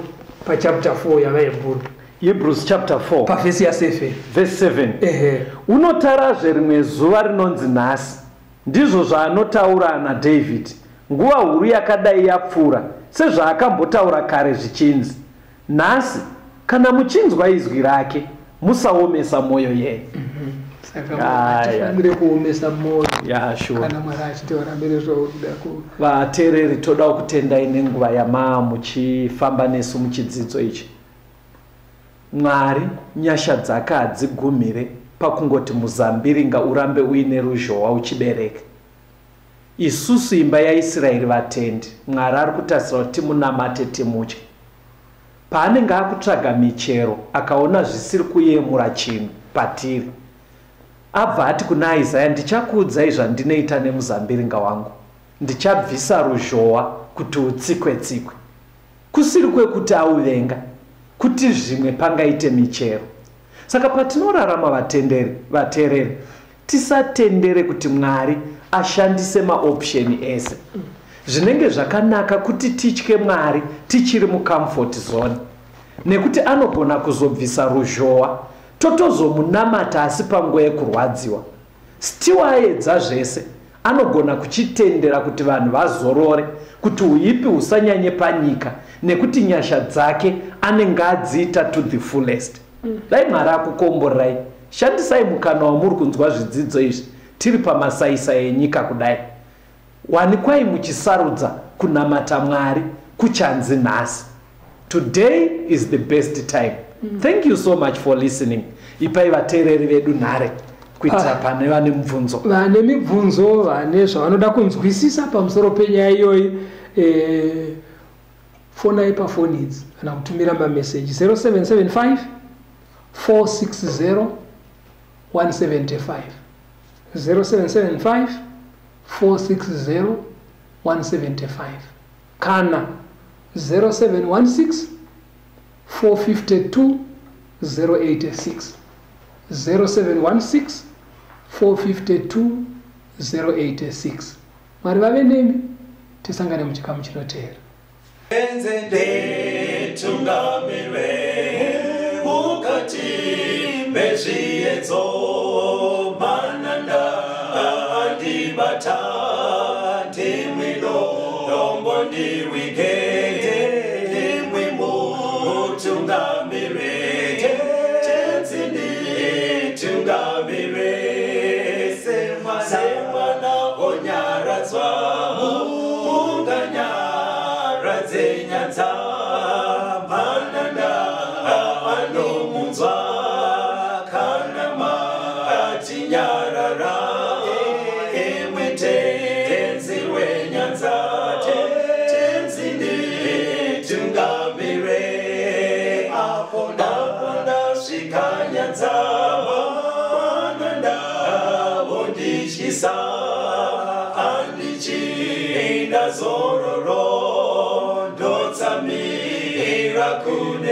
pachapter 4 yavaHebhuru. Hebrews chapter 4 pavhesi ya7. Verse 7. Unotarazve rimwe zuva rinonzi nhasi. Ndizvo zvaanotaura naDavid nguva huru yakadai yapfuura, sezvaakambotaura kare zvichinzi, "Nhasi kana muchinzwa izwi rake, musaomesa mwoyo yenyu." Saka Aya. hatifanire kuomesa mwoyo Ya, sure. kana Mwari achitaura mberi zvakuda ku. Vateereri, toda kutendai nenguva yamaa muchifamba nesu muchidzidzo ichi. Mwari nyasha dzake hadzigumire pakungoti muzambiringa urambe uine ruzhowa uchibereka. Isusu imba yaIsraeri, vatendi, Mwari ari kutarisira kuti timunamate, timutye. Paanenge akutsvaga michero, akaona zvisiri kuyemura chinhu patiri, abva ati kuna Isaya, "Ndichakuudzai zvandinoita nemuzambiringa wangu. Ndichabvisa ruzhowa kuti utsikwe tsikwe." Kusiri kwekuti auvenga, kuti zvimwe pangaite michero. Saka patinorarama, vatenderi, vateereri, tisatendere kuti Mwari ashandise maoption ese. Zvinenge zvakanaka kuti titye Mwari tichiri mucomfort zone, nekuti anogona kuzobvisa ruzhowa, totozomunamata asi panguva yekurwadziwa. Still aedza zvese, anogona kuchitendera kuti vanhu vazorore, kuti uipi husanyanye panyika, nekuti nyasha dzake anenge adziita to the fullest. Dai Mwari akukomborerai. Shandisai mukana wamuri kunzwa zvidzidzo izvi. Tiri pamasaisai enyika kudai, wanikwai muchisarudza kunamata Mwari kuchanzi nhasi. Today is the best time. Thank you so much for listening. Ipai vateereri vedu nhare kuitira pane vane mubvunzo. Vane mibvunzo, vane zvavanoda kunzwisisa pamusoro penyaya iyoyi, fonai pafoni idzi kana kutumira mameseji: 0775 460 175, 0775 460 175, kana 0716 452 086, 0716 452 086. Mwari vave nemi. Tisangane muchikamu chinoteera. Tenzi nditungamire mukati mezviedzo, mananda andibata, ndimwi dombo ndiwige, ndimwi mutungamire. Tenzi nditungamire semwana onyaradzwa, munganyaradze nyadza, mananda anomunzwa kana matinyarara. Imwe Tenzi wenyanza, Tenzi nditungamire apo ndasvika nyanza, mananda vondityisa, andichinda zororo, ndotsamira kuna.